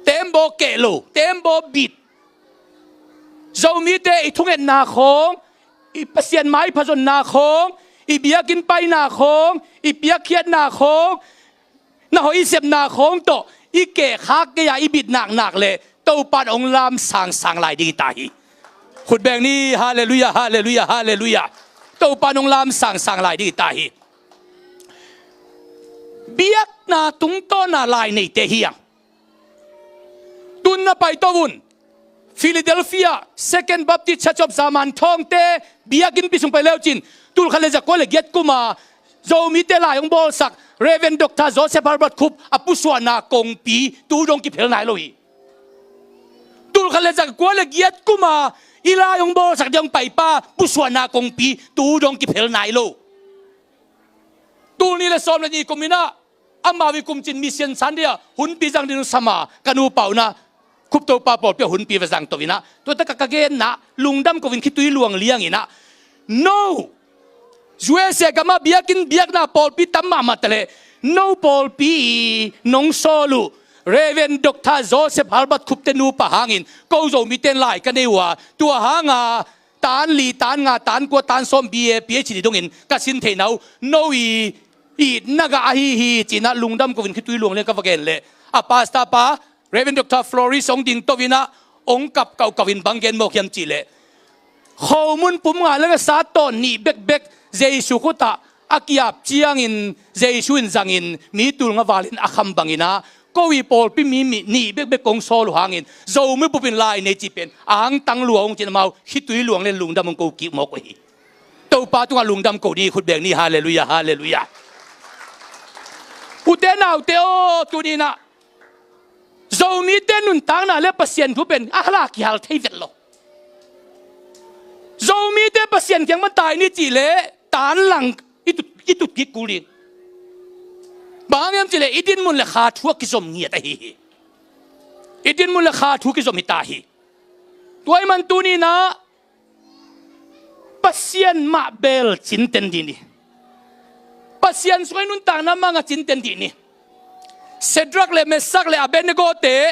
Teembaw keh lo, teembaw bit. Zomite i thungetna khawng, i Pasian maipha zonna khawng, i biakinn paina khawng, i piakkhiatna khawng, na hoih i sepna khawng tawh i keh khak kei a i bit naknak leh Topa'n hong lamsangsang lai ding hi ta hi. Khut beng ni. Halleluiah, halleluiah, halleluiah. Topa'n hong lamsangsang lai ding hi ta hi. Biakna tungtawna lai neite hi hang. Tun na paito un. Philadelphia Second Baptist Church of Zaman Thawngte biakinnpi sung pai le uh cin, tul khat le za kua le giat kum a Zomite lai hong bawlsak Reverend Doctor Joseph Herbert Khup a pusuahna kongpi tu dong kiphel nai lo hi. Tul khat le za kua le giat kum a i lai hong bawlsak ding hong paipa pusuahna kongpi tu dong kiphel nai lo. Tul nih le sawm le nih kum in ah amau i kumcin mission Sunday ah hunpi zang ding hong sam a, ka nupa un ah Khup Topa pawlpi ah hunpi va zang to in ah, tua tak a ka genna, lungdam ko in khitui luang liang in ah, no, U S A gam ah biakinn biakna pawlpi tam mahmah ta leh, no pawlpi i nong sawl uh Reverend Doctor Joseph Halbert Khup te nupa hangin ko Zomite in lai ka nei uh a, tua hang a tan li, tan nga, tan kua, tan sawm, B A, P H D dongin ka sin theihna uh no i itna gah ahi hi, ci in ah lungdam ko in khitui luang liang ka va gen leh, a pastor pa Reverend Doctor Floris hong ding to in ah hong kap kauhkauh in bang gen mawk hiam cih leh, khomun pum nga le nga sa tawn nih bekbek Jesu khut ah a kiap ciangin Jesu in zangin mi tul nga valin a kham bang in ah, ko i pawlpi mi, mi nih bekbek kong sawl uh hangin Zomi bup in lai nei cih pen a hang tang lua hong cin, amau khitui luang liang lungdam hong ko kik mawk uh hi. Topa tungah lungdam ko ni, khut beng ni, halleluiah, halleluiah. U te nau te aw, tuni in ah Zomite nuntakna le Pasian thu pen a hala kihal thei vet lo. Zomite Pasian kiang pan tai ni cih leh tan lang i tut, i tut kik kul ding. Bang hang hiam cih leh i dinmun le kha thu a kizom ngiat ahi hi. I dinmun le kha thu kizom hi ta hi. Tua ahih man tuni in ah Pasian mah bel cinten dih ni. Pasian sungah i nuntakna mah nga cinten dih ni. Shadrach le Meshach le Abednego te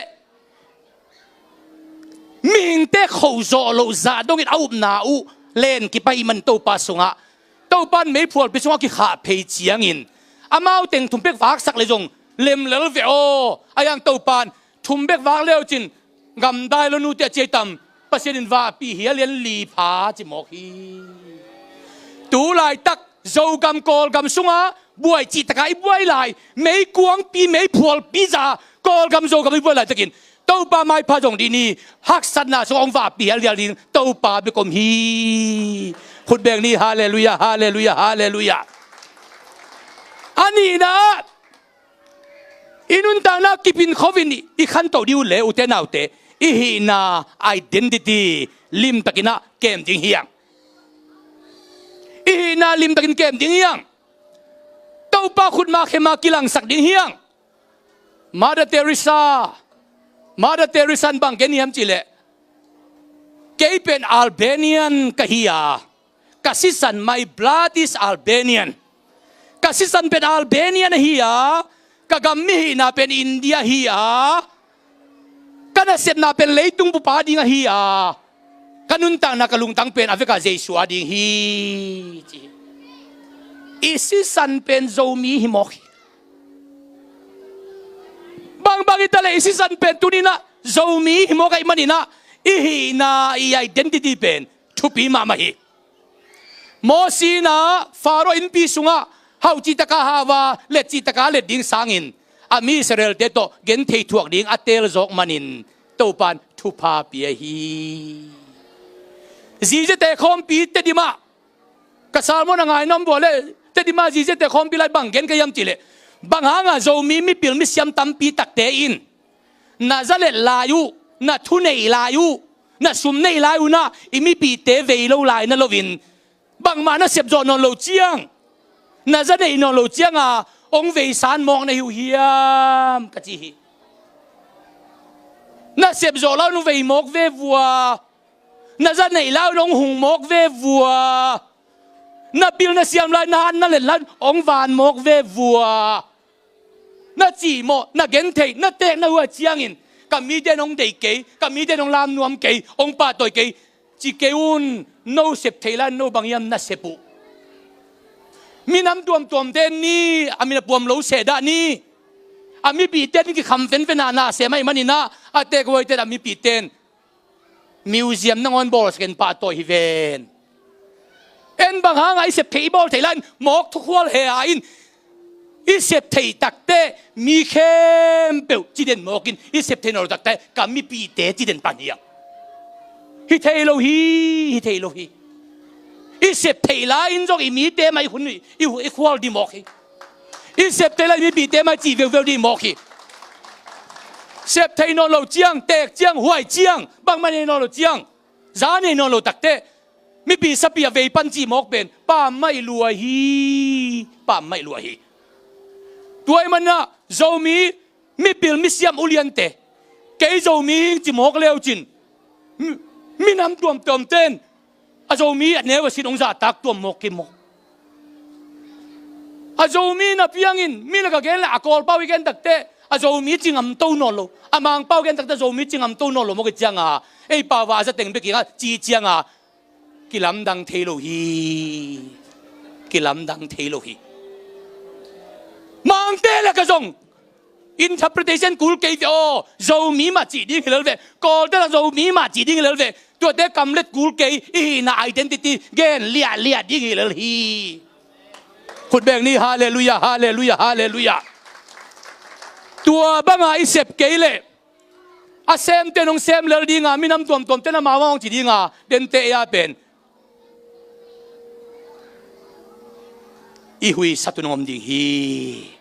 mihingte khoh zawh loh zah dongin a upna uh len kip ahih man Topa sungah, Topa in meiphualpi sungah kikhah phei ciangin amau teng thum bek vaksak leh zong lemlel ve aw. Ahi hang Topa in thum bek vak le uh cin gamdai lo nute a ciai tam, Pasian in vahpih hial lian li pha ci mawk hi. Tu laitak Zogam Kawlgam sungah buai cih tak a i buai lai, meikuangpi, meiphualpi zah Kawlgam Zogam i buai laitakin Topa maipha zong dih ni, haksatna sungah hong vahpih hial lian ding Topa bek om hi. Khut beng ni, halleluiah, halleluiah, halleluiah. A nihna ah i nuntakna kipin khovin i khantoh dih uh leh, u te nau te, i hihna identity limtakin ah kem ding hi hang. I hihna limtakin kem ding hi hang. Topa khutma khema kilangsak ding hi hang. Mother Teresa, Mother Teresa in bang gen hiam cih leh, kei pen Albanian ka hi a, ka sisan, my blood is Albanian. Ka sisan pen Albanian ahi a, ka gam mihihna pen India hi a, ka nasepna pen leitung bup a ding ahi a, ka nuntakna, ka lungtang pen a vekah Jesu a ding hi, ci hi. I sisan pen Zomi hi mawk hi. Bangbang hi ta leh i sisan pen tuni in ah Zomi hi mawk ahih manin ah, i hihna, i identity pen thupi mahmah hi. Moses in ah Pharaoh innpi sungah hauh cih tak a hau a, let cih tak a let ding sangin a mi Israel-te tawh genthei thuak ding a teel zawk manin Topa in thupha pia hi. Ziziate khawmpi Tedim ah, ka sermon a ngai nuam vua leh, Tedim ah Ziziate khawmpi lai bang gen ka hiam cih leh, bang hangah Zomi mipil misiam tampi takte in na za let lai uh, na thu neih lai uh, na sum neih lai un ah i mipihte vei lo lai na loin, bangmah na sep zawh nawn lo ciang, na za neih nawn lo ciang a hong veisan mawk na hi uh hiam, ka ci hi. Na sep zawh lai un hong vei mawk ve vua, na za neih lai un hong hung mawk ve vua, na bil na siam lai, na han na let lai un hong van mawk ve vua, na cihmawh, na gentheih, na teek na huai ciangin, ka mite in hong deih kei, ka mite in hong lam nuam kei, hong pahtawi kei, ci kei un. No sep theih lai un no bang hiam na sep uh? Minam tuamtuamte ni, a min a puam lo seh dah ni. A mipihte in kikham fenfen a na sem ahih manin ah, a teekhuaite in, a mipihte in museum nangawn bawlsak in pahtawi hi ven. En bang hangah i sep theih i bawl theih lai in mawk thukhual he a in, i sep theih takte mi khempeuh ci den mawk in, i sep theih nawn lo takte ka mipihte ci den pan hi hang. Hi thei lo hi, hi thei lo hi. I sep theih lai in zong i mite mah i hun i, i, i khual dih mawk hi. I sep theih lai mipihte mah cih veuveu dih mawk hi. Sep thei nawn lo ciang, teek ciang, huai ciang, bangmah nei nawn lo ciang, za nei nawn lo takteh, mipi sapi a vei pan cih mawk pen pammaih lua hi. Pammaih lua hi. Tua ahih manin ah Zomi mipil misiam uliante, kei Zomi hing ci mawk leucin, mi, minam tuamtuamten a Zomi a neu a sin hong zahtak tuam mawk kei maw? A Zomi na piangin mi lak a gen le a Kawlpau i gen takteh a Zomi ci ngamto nawn lo, a Mangpau gen takteh a Zomi ci ngamto nawn lo mawk i cianga, ei pau a za teng bek i ngah ci cianga, kilamdang thei lo hi. Kilamdang thei lo hi. Mangte lak a zong interpretation kul kei ve aw, Zomi mah cih ding hi lel ve, Kawlte lak Zomi mah cih ding hi lel ve, tuate kamlet kul kei, i hihna identity gen liahliah ding hi lel hi. Khut beng ni, halleluiah, halleluiah, halleluiah. Tua banga i sep kei leh a semte nong sem lel dinga, minam tuamtuamte na mawang ci dinga, dente ei a pen i huisat uh nong om ding hi.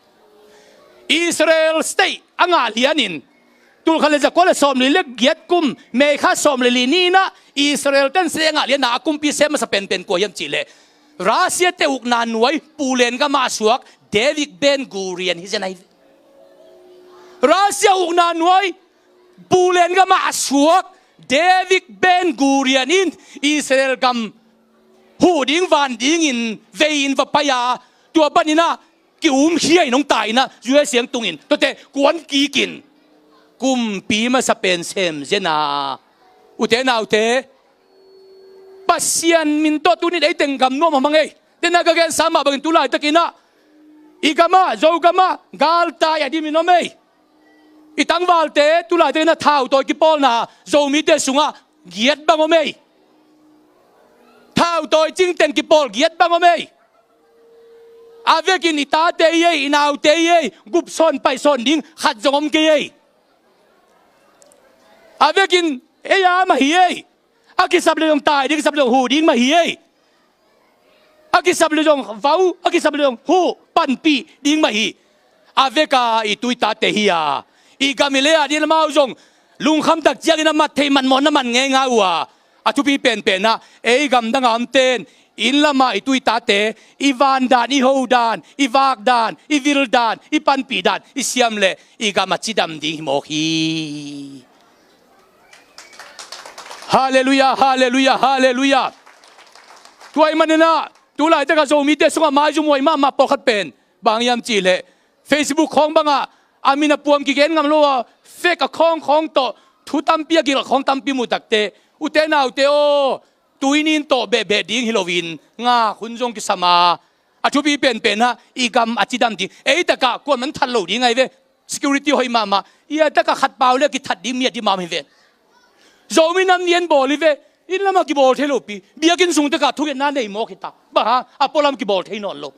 Israel state a ngah lianin, tulkhat le zakua le sawmli le giat kum May kha sawm le li ni-in ah Israel ten state a ngah lianna a kumpi sem masa penpen kua hiam cihleh, Russia te ukna nuai Pulen gamah a suak David Ben Gurion hi zen ahi. Russia ukna nuai Pulen gamah a suak David Ben Gurion in Israel gam huh ding van dingin vei-in va pai a, tua panin ah ki-umkhia in hong tai in ah, U S A siangtungin tuate kuan kikin kumpi masa pen sem zen a. Ute naute, Pasian min tawh tuni-in ei teng gam nuam hamang ei. Dena ka gensa mah bangin tu laitakin ah i gamah, Zogamah galtai a dimin om ei. I tangvalte tu laitakin ah thautawi kipawlna Zomite sungah giat bang om ei. Thautawi cingteng kipawl giat bang om ei. A vekin i tate hi ei, i naute hi ei, gupsawn paihsawn ding khat zong om kei ei. A vekin ei a mah hi ei. A kisap le zong tai ding, kisap le zong huh ding mah hi ei. A kisap le zong vau, a kisap le zong huh, panpih ding mah hi. A veka i tu i tate hi a, i gam i lei a ding lamau zong lungkham tak ciangin a mat thei, mat mawhna man ngeingai uh a. A thupi penpen ah ei gamdang a omten inn lamah i tu i tate i van dan, i ho dan, i vak dan, i vil dan, i panpih dan i siam leh i gam a cidam ding hi mawk hi. Halleluiah, halleluiah, halleluiah. Tua ahih manin ah tu laitak a Zomite sungah maizum huai mahmah pawlkhat pen bang hiam cihleh, Facebook khawng bangah a min a puam kigen ngam lo a, fake account khawng tawh thu tampi a gil khawng tampi mu takteh, ute naute aw, tui nin tawh behbeh ding hi loin ngak hun zong kisam a. A thupi penpen ah i gam a cidam ding, ei takah kuaman that lo ding ahi ve. Security hoih mahmah, i a takah khat pau le kithat ding mi a dimam hi ve. Zomi nam ni en bawl hi ve. Inn lamah kibawl thei lopi, biakinn sung takah thungetna nei mawk hi ta. Bang hang? A pualam kibawl thei nawn lo.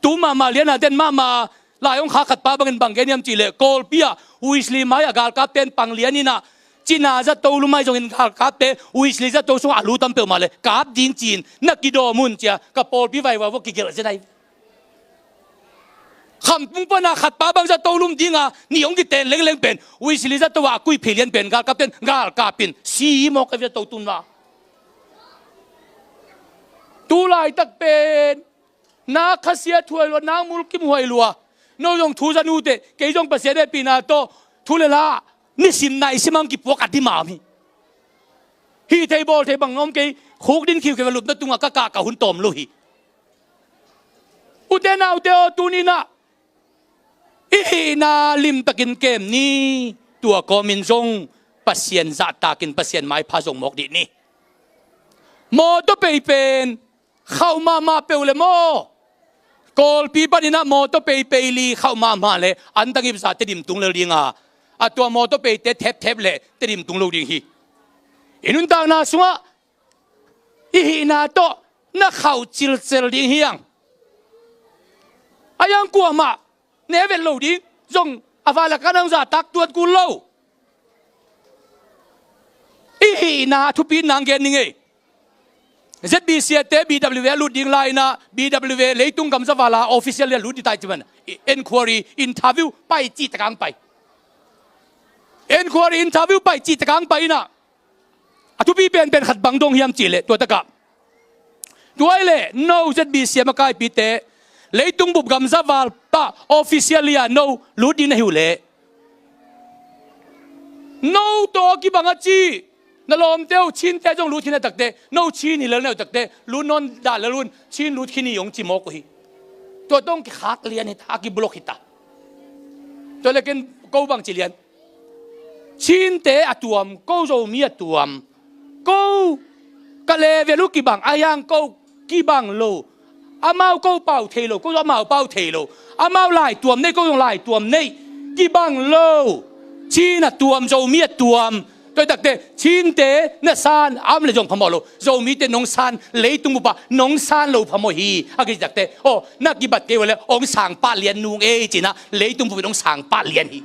Tu mahmah liana den mahmah lai hong khak khat pa bangin bang gen hiam cihleh, Kawlpi ah Wesley mai ah galkapten pang lian in ah, Cina zato lum ahi zongin galkapte Wesley zato sungah a lu tam peuhmah leh kap ding ci-in na kidawm un ci-a ka pawlpi vaivai vua kigelh zen ahi. Khamtung pana khat pa bang zato lum dinga nih hong kiten lengleng pen Wesley zato ah a kuih phei lian pen galkapten galkap in si mawk ahi zato tun mah. Tu laitak pen nak khasia thuai lua, nak mulkim huai lua. No zong thu za nuteh, kei zong Pasian hehpihna tawh thu le la nisim naisim hang kipuak a dimam hi. Hih thei bawl thei bang om kei, khuk din khiukhia lupna tungah ka kah ka hun tawm lo hi. Ute naute aw, tuni-in ah i hihna limtakin kem ni. Tua kawmin zong Pasian zahtakin Pasian maipha zong mawk dih ni. Mawtaw pei pen khauh mahmah peuh le maw? Kawlpi panin ah mawtaw peipei li khauh mahmah le antang ipsa Tedim tung lel dinga, a tua mawtaw peite thepthep le Tedim tung lo ding hi. I nuntakna sungah i hihna tawh na khauh cilcel ding hi hang. A yang kuamah ne vet lo ding, zong a vala ka nang zahtak tuan kul lo. I hihna a thupi nang gen ning ei. Z B C te B W A lut ding lai-in ah B W A leitung gamza vala official le lut ding tai ci man. Inquiry, interview pai cih takang pai. Enquiry interview pai cih takang pai inah, a thupi penpen khat bang dong hiam cihleh, tua takah, tua ileh no Z B C a makaipite leitung bup gamza val pah officially a no lut ding na hi uh leh, no tawh a kibang a ci, na lawmte uh Chinte zong lut hi na takte, no Chin hi lel na uh takte, lut nawn dah lel un, Chin lut khin hi hong ci mawk uh hi. Tua tawh hong kikhak lian hi ta, a kiblok hi ta. Tua le ken ko bang ci lian, Chinte a tuam, ko Zomi a tuam. Ko ka level uh kibang, a hiang ko kibang lo. Amau ko pau thei lo, ko amau pau thei lo. Amau laituam nei, ko zong laituam nei. Kibang lo. Chin a tuam, Zomi a tuam. Tua hi takte Chinte na san a om le zong phamawh lo. Zomite nong san, leitung bup ah nong san lo phamawh hi. A kici takte, aw, na kibat kei uh leh hong sang pah lian nung ei, ci-inah leitung bup in hong sang pah lian hi.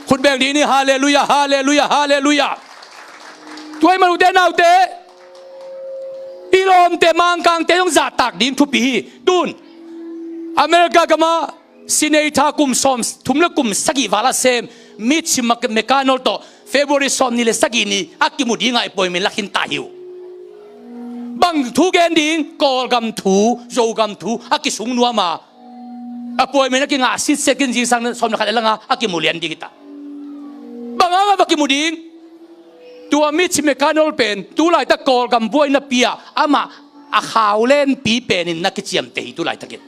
Khut beng dih ni, halleluiah, halleluiah, halleluiah. Tua ahih man ute naute, i lawmte Mangkangte zong zahtak ding thupi hi. Tun America gamah senator kum sawm thum le kum sagih val a sem Mitch McConnell tawh February sawm nih le sagih ni a kimu dingah i appointment la khin ta hi uh. Bang thu gen ding? Kawlgam thu, Zogam thu a kisung nuam a, appointment a kingah sitset khin, zingsang sawm le khat a langa a kimu lian ding hi ta. Bang hangah va kimu ding? Tua Mitch McConnell pen tu laitak Kawlgam buaina pi-ah amah a khau lenpi penin na kiciamteh hi tu laitakin.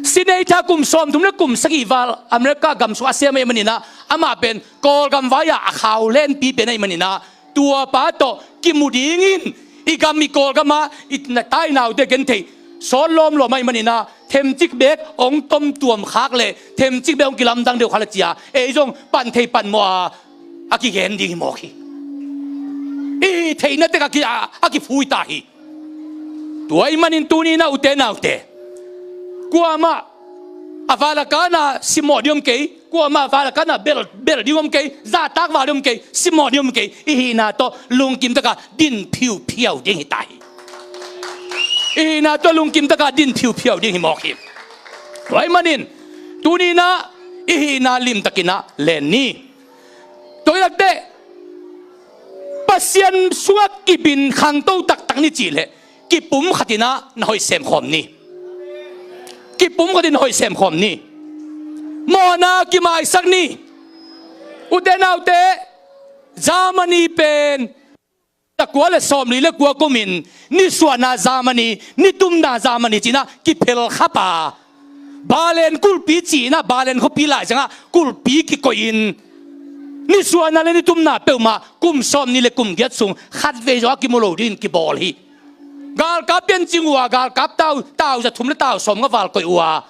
Senator kum sawm thum le kum sagih val America gam sungah a sem ahih maninah, amah pen Kawlgam vai-ah a khau lenpi pen ahih maninah, tua pa tawh kimu dingin i gam i Kawlgamah i na tainaute gentheih sawt lawmlawm ahih maninah, themcik beek hong tomtuam khak leh themcik beek hong kilamdang deuh kha la cia, ei zong pan thei pan mawh a, a kigen ding hi mawk hi. I hih theihna tek a ki, a, a kiphui ta hi. Tua ahih manin tuni-in ah ute naute, kuamah a val a kana simmawh ding om kei, kuamah a val a kana bel, bel ding om kei, zahtak val ding om kei, simmawh ding om kei. I hihna tawh lungkim taka din phiuphiau ding hi ta hi. I hihna tawh lungkim taka din phiuphiau ding hi mawk hi. Tua ahih manin tuni-in ah i hihna limtakin ah len ni. Tua hi takte, Pasian sungah kibin khangto taktak ni cih leh kipumkhat in ah na hoih semkhawm ni. Kipumkhat in na hoih semkhawm ni. Mawhna kimaisak ni. Ute naute, Germany pen zakua le sawmli le kua kumin nisuahna Germany, nitumna Germany ci-in ah kiphelkhap a, Berlin kulhpi ci-in ah Berlin khuapi laizangah kulhpi kikoihin, nisuahna le nitumna peuhmah kum sawmnih le kum giat sung khatvei zong a kimu lo dingin kibawl hi. Galkap piancing uh a, galkap tau, tau za thum le tau sawmnga val koih uh a,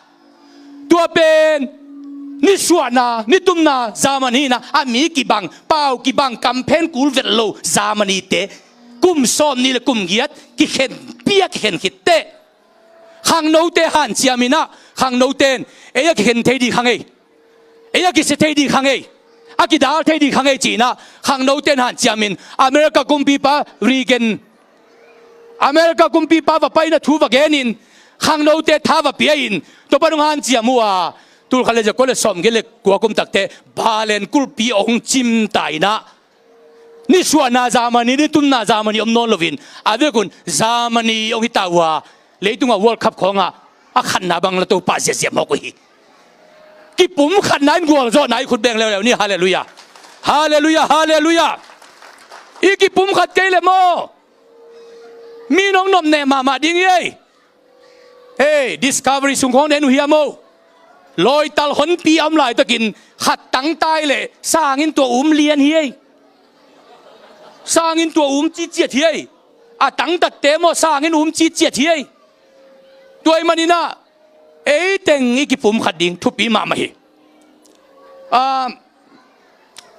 tua pen nisuahna, nitumna Germany hi-in ah, a mi kibang, pau kibang, kamphen kul vet lo Germany-te kum sawmnih le kum giat kikhen pia, kikhen khit teh, khangnote hanciam in ah, khangnote in ei a kikhen thei ding kha ngei, ei a kisia thei ding kha ngei, a kidal thei ding kha ngei ci-in ah, khangnote in hanciamin America kumpipa Reagan, America kumpipa va paina thu va genin, khangnote tha va pia-in, tua pan hong hanciam uh a, tul khat le zakua le sawmgiat le kua kum takte Berlin kulhpi hong cim ta in ah, nisuahna Germany, nitumna Germany om nawn loin, a vekun Germany hong hi ta uh a, leitungah World Cup khawngah a khatna bang la Topa ziahziah mawk uh hi. Kipumkhatna in gualzawhna hi. Khut beng leuleu ni. Halleluiah. Halleluiah, halleluiah. I kipumkhat kei leh maw, mi in hong nopneh mahmah ding hi ei. Hei, Discovery sung khawng den uh hiam aw? Lawital honpi a om laitakin khat tangtai leh sangin tua um lian hi ei. Sangin tua um citciat hi ei. A tangtatte maw, sangin um citciat hi ei. Tua ahih manin ah ei teng i kipumkhat ding thupi mahmah hi. Ah,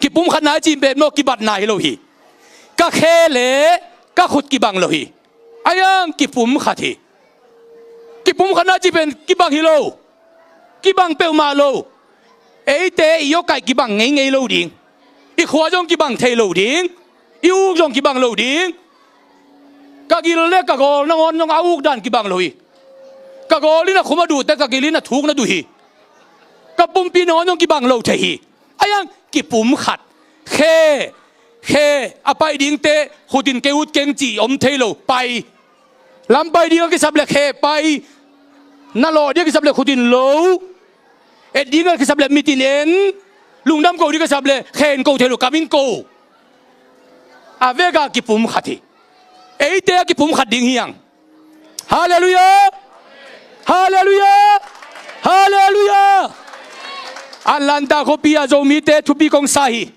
kipumkhatna i cih pen maw, kibatna hi lo hi. Ka khe le ka khut kibang lo hi. A hiang kipumkhat hi. Kipumkhatna i cih pen kibang hi lo. Kibang peuhmah lo. Eite i awkaih kibang ngeingei lo ding. I khua zong kibang thei lo ding. I uk zong kibang lo ding. Ka gil le ka gawl nangawn zong a uk dan kibang lo hi. Ka gawl in a khum a duh teh ka gil in a thuk na duh hi. Ka pumpi nangawn zong kibang lo thei hi. A hiang kipumkhat. Khe, khe a pai dingte khut in kei ut keng cih om thei lo, pai. Lam pai ding a kisap le khe pai. Na lawh ding a kisap le khut in lo. Et ding a kisap le mit in en. Lungdam ko ding a kisap le khe in ko thei lo, kam in ko. A vek a kipumkhat hi. Eite a kipumkhat ding hi hang. Halleluiah! Halleluiah! Halleluiah! Atlanta khuapi a Zomite thupi kong sa hi.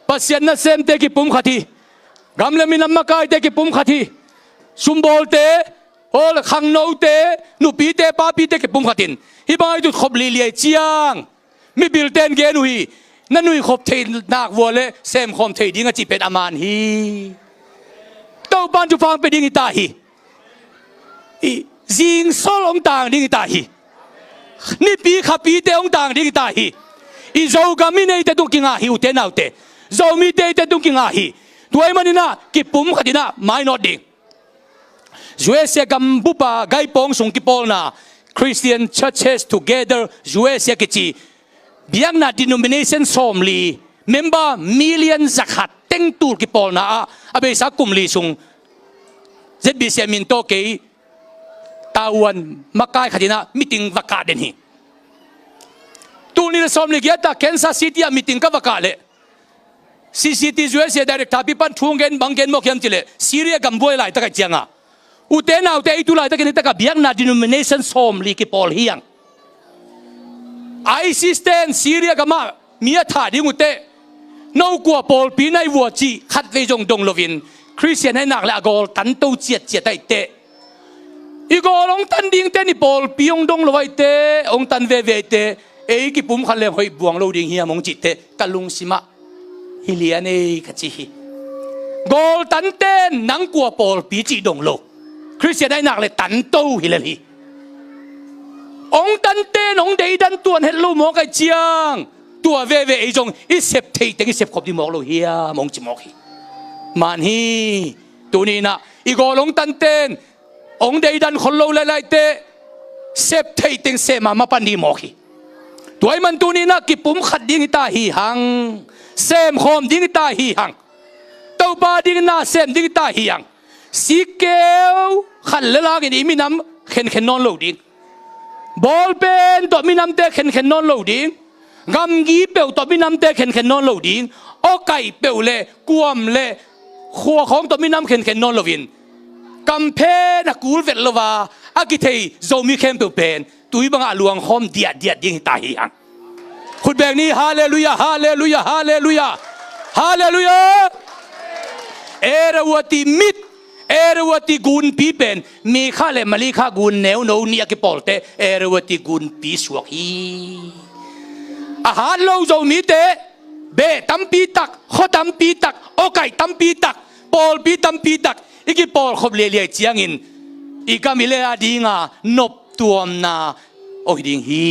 Pasian nasemte kipumkhat hi. Gam le minam makaite kipumkhat hi. Sumbawlte, aw, khangnote, nupite, papite kipumkhat in hih bang a i tutkhop liliai ciang, mipilte in gen uh hi. Na nuikhop theih nak vua le semkhawm thei ding a cih pen a man hi. Topa'n thupha hong pia ding hi ta hi. I zingsol hong tang ding hi ta hi. Nipi khapite hong tang ding hi ta hi. I Zogam in eite tung kingah hi, ute naute. Zomite eite tung kingah hi. Tua ahih manin ah kipumkhat in ah mainawt ding. U S A gambup a gaipawng sung kipawlna, Christian Churches Together U S A kici, biakna denomination sawmli, member million zakhat teng tul kipawlna ah, a beisa kum li sung Z B C A min tawh kei Taiwan makai khat in ah meeting va kah den hi. Tul nih le sawmli giat ah Kansas City ah meeting ka va kah leh, C C T U S A director pi pan thu hong gen, bang gen mawk hiam cih leh, Syria gam buai laitak ahih ciangin, ute naute, ei tu laitakin hih takah biakna denomination sawmli kipawl hi hang. ISIS ten Syria gamah mi a thah ding uh teh, no kua pawlpi na hi vua cih khatvei zong dong loin, Khristian na hi nak leh a gawl tanto ciatciat ahih teh, i gawl hong tan ding teh, i pawlpi hong dong lo ahih teh, hong tan veve ahih teh, ei kipumkhat leng hoih buang lo ding hiam hong cih teh ka lungsimah hi lian ei ka ci hi. Gawl tan ten nang kua pawlpi cih dong lo. Khristian na hi nak leh tanto hi lel hi. Hong tan ten hong deidan tuan het lo mawk ahih ciang, tua veve ei zong i sep theih teng i sep khop ding mawk lo hiam hong ci mawk hi. Man hi. Tuni in ah i gawl hong tan ten hong deidan khol lo lailai teh, sep theih teng sem a mapan ding mawk hi. Tua ahih man tuni in ah kipumkhat ding hi ta hi hang. Semkhawm ding hi ta hi hang. Topa ding na sem ding hi ta hi hang. Sikkeu khat le langin i minam khenkhen nawn lo ding. Bawlpen tawh minamte khenkhen nawn lo ding. Gamgi peuh tawh minamte khenkhen nawn lo ding. Awkaih peuh le kuam le khua khawng tawh minam khenkhen nawn loin, kamphen a kul vet lo a a kithei Zomi khempeuh pen tui bangah luangkhawm diatdiat ding hi ta hi hang. Khut beng ni. Halleluiah, halleluiah, halleluiah, halleluiah. Erewati mit, Erewati gunpi pen Mikha le Malikha gun neuno nih a kipawlte Erewati gunpi suak hi. A hat lo Zomite beh tampi tak, khua tampi tak, awkaih tampi tak, pawlpi tampi tak i kipawlkhop liailiai ciangin, i gam i lei a dinga noptuamna hong hi ding hi.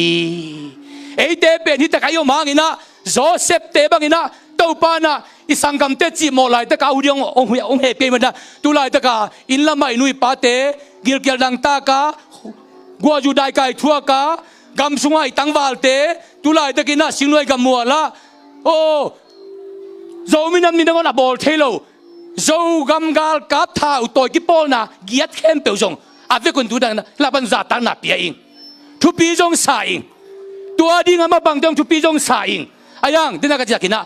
Eite pen hih takah i om hangin ah, Joseph-te bangin ah, Topa in ah i sanggamte cihmawh laitakah a hu ding hong, hong, hong hehpih ahih manin ah, tu laitakah inn lamah i nu i pate gilkial dangtak a, guahzu daikai thuak a, gam sungah i tangvalte tu laitakin ah singluai gam mual ah, aw, Zomi nam ni nangawn a bawl thei lo, Zogam galkap thau tawi kipawlna giat khempeuh zong a vekun tu dangin ah lapan zahtakna pia ing. Thupi zong sa ing. Tua ding a mabangte zong thupi zong sa ing. A yang, dena ka ciakin ah,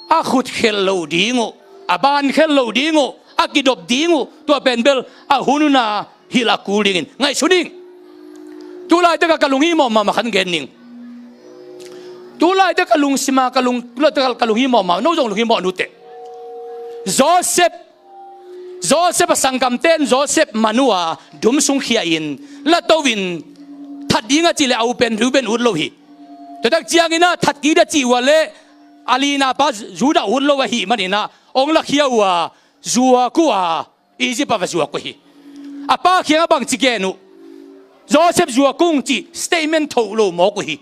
a khut khelh lo ding uh, a ban khelh lo ding uh, a kidop ding uh, tua pen bel a hun hun a hilh a kul dingin ngaihsun ing. Tu laitakah ka lunghimawh mahmah khat gen ning. Tu laitakah ka lungsim a, ka lung, tu laitakah ka lunghimawh mahmah, no zong lunghimawh nuteh. Joseph, Joseph a sanggamte in Joseph man uh a dum sung khia in, la to in, that ding a cih leh a u pen Reuben ut lo hi. Tua tak ciangin ah that kik ding a cih uh a leh a lina pa Judah ut lo ahih manin ah hong lakhia uh a, zuak uh a, Egypt ah va zuak uh hi. A pa kiangah bangci gen uh? Joseph zuak ung cih statement thoh lo mawk uh hi.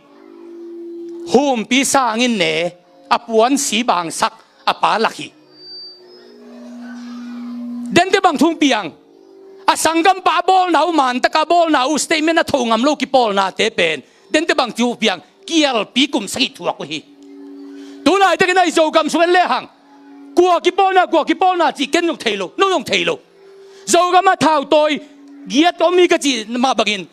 Humpi sangin ne, a puansi bangsak a pa lak hi. Dente bang thu hong piang? A sanggampa a bawlna uh, man taka a bawlna uh, statement a thoh ngam lo kipawlnate pen dente bang thu hong piang? Kialpi kum sagih thuak uh hi. Tu Laitakin a i Zogam sung en lehang, kua kipawlna, kua kipawlna cih ken zong thei lo, no zong thei lo. Zogam ah thautawi giat om hi ka cih mah bangin,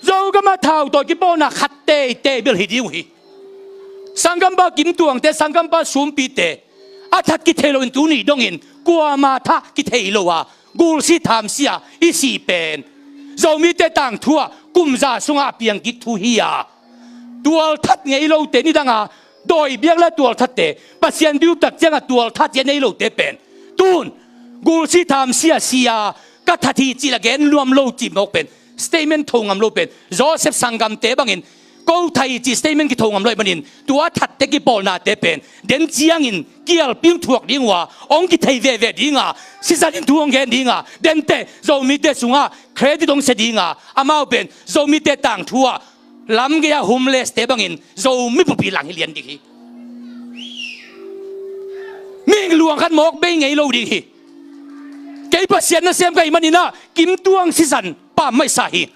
Zogam ah thautawi kipawlna khat teitei bel hi ding uh hi. Sanggampa Kim Tuangte, sanggampa Sumpite a that kithei loin tuni dongin kuama thah kithei lo a, gulsi thamsia i sih pen Zomite tangthu ah kum za sungah a piang kik thu hi a, tualthat ngei lote nidanga dawi biak le tualthatte, Pasian biaktak cianga tualthat ci a nei lote pen tun gulsi thamsia si a, ka that hi cih la gen nuam lo cih mawk pen, statement tho ngam lo pen, Joseph sanggamte bangin ko that hi cih statement kitho ngam lo ahih manin tua thatte kipawlnate pen den ciangin kialping thuak ding uh a, hong kithei veve ding a, sisan in thu hong gen ding a, dente Zomite sungah credit hong sia ding a, amau pen Zomite tangthu ah lamgei a homeless-te bangin Zomi pumpi lang hi lian ding hi. Mihing luang khat mawk bei ngei lo ding hi. Kei Pasian nasem ka hih manin ah Kim Tuang sisan pammaih sa hi.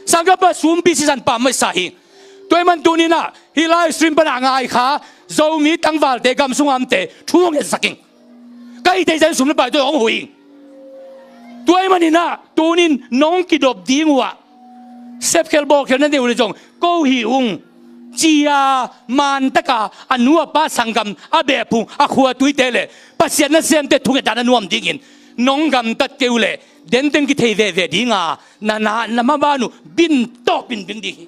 Sanggampa Sumpi sisan pammaih sa hi. Tua ahih man tunin ah hih live stream pan a ngai kha Zomi tangvalte, gam sung a omte thu hong ngetsak ing. Ka hih theih zah in sum le pai tawh hong huh ing. Tua ahih manin ah tunin nong kidop ding uh ah, sepkhel bawlkhel na nei uh leh zong ko hih ung ci a, man taka a nu a pa sanggam, a beh phung, a khua tuite le Pasian nasemte thungetna na nuam dingin nong gamtat kei uh leh denteng kithei veve ding a, na, na, na maban uh bin tawh bin bing ding hi.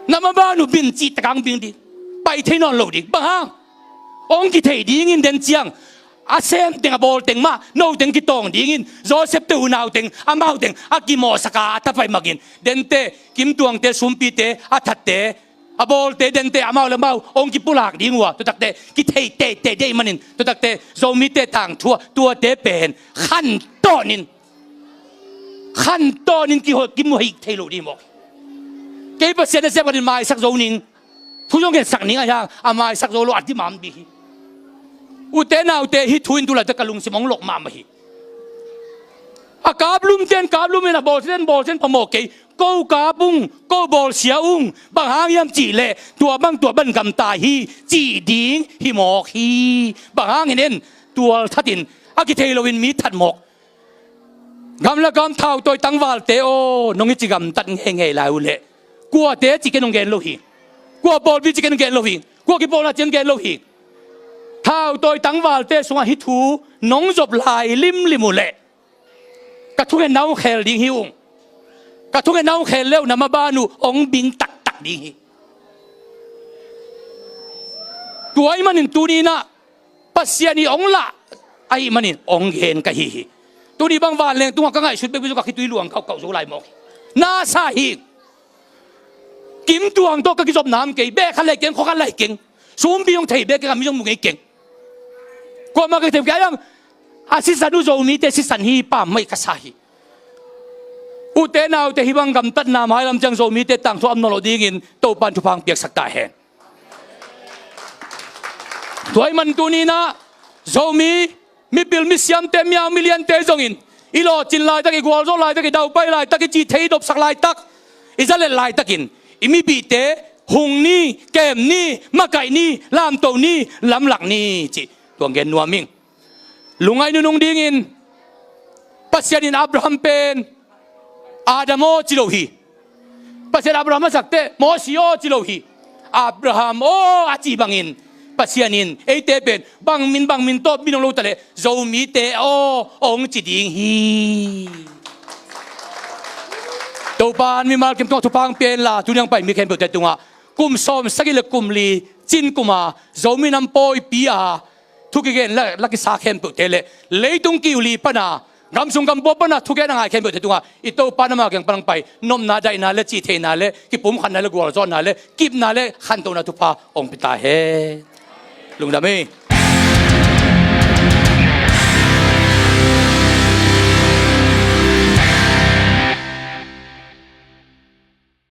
Na maban uh bin cihtak hong bing ding. Pai thei nawn lo ding. Bang hang? Hong kithei dingin den ciang a semteng, a bawlteng mah, noteng kitawng dingin Joseph-te unauteng, amauteng a kimawhsak a, a tapai makin dente, Kim Tuangte, Sumpite, a thatte, a bawlte, dente, amau le amau hong kipulak ding uh a, tua takte kithei teitei ding ahih manin, tua takte Zomite tangthu ah tuate pen khantawnin, khantawnin kiho-, kimuhih thei lo ding mawk. Kei Pasian nasem ka hih manin maisak zo ning. Thu zong gensak ning a hiang, a maisak zo lo a dimam ding hi. Ute naute, hih thu in tu laitak ka lungsim hong lok mahmah hi. A kaplumte in kaplum in, a bawlsiate in bawlsia in phamawh kei. Ko kap ung, ko bawlsia ung, bang hang hiam cih leh tua bang tua bang gamta hi cih ding hi mawk hi. Bang hangin en, tualthat in, a kithei loin mi that mawk. Gam le gam thautawi tangvalte aw, nong i ci gamtat ngeingei lai uh leh kuate cih ken hong gen lo hi. Kua pawlpi cih ken hong gen lo hi. Kua kipawlna cih ken hong gen lo hi. Thautawi tangvalte sungah hih thu nong zop lai limlim uh leh ka thungetna hong khel ding hi ung. Ka thungetna hong khel le uh na maban uh hong bing taktak ding hi. Tua ahih manin tuni-in ah Pasian in hong lah ahih manin hong gen ka hi hi. Tuni bang vanleng tungah ka ngaihsut bekbek zong ka khitui luang kauhkauh zo lai mawk hi. Na sa hi. Kim Tuang tawh ka kizopna om kei, beh khat lai keng, khua khat lai keng. Sumpi hong thei bek keng, a mi zong mu ngei keng. Kuamah ka thei kei hiam? A sisan uh Zomite sisan hi, pammaih ka sa hi. Ute naute, hih bang gamtatna mailam ciang Zomite tangthu a om nawn loh dingin Topa'n thupha hong piaksak ta hen. Tua ahih man tuni-in ah Zomi mipil misiamte, miau miliante zongin i lawhcin laitak, i gualzawh laitak, i daupai laitak, i cih thei i dopsak laitak, i zalet laitakin i mipihte hung ni, kem ni, makaih ni, lamto ni, lamlak ni cih tua hong gen nuam ing. Lungngaih nunung dingin Pasian in Abraham pen Adam aw ci lo hi. Pasian Abraham a sak teh Mosi aw ci lo hi. Abraham aw a cih bangin Pasian in eite pen bang min bang min tawh min hong lo ta leh Zomite aw hong ci ding hi. Topa'n mimal kim tungah thupha hong pia hen la, tuni a hong pai mi khempeuhte tungah kum sawmsagih le kum li cin kum a Zomi Nam pawipi a thu kigen la, la kisa khempeuhte le leitung kiu li pana, gam sung gam pua pana thugen a ngai khempeuhte tungah i Topa'n amau kiang pan hong pai nopna, daihna le cihtheihna le kipumkhatna le gualzawhna le kipna le khantohna thupha hong pia ta hen. Lungdam hi.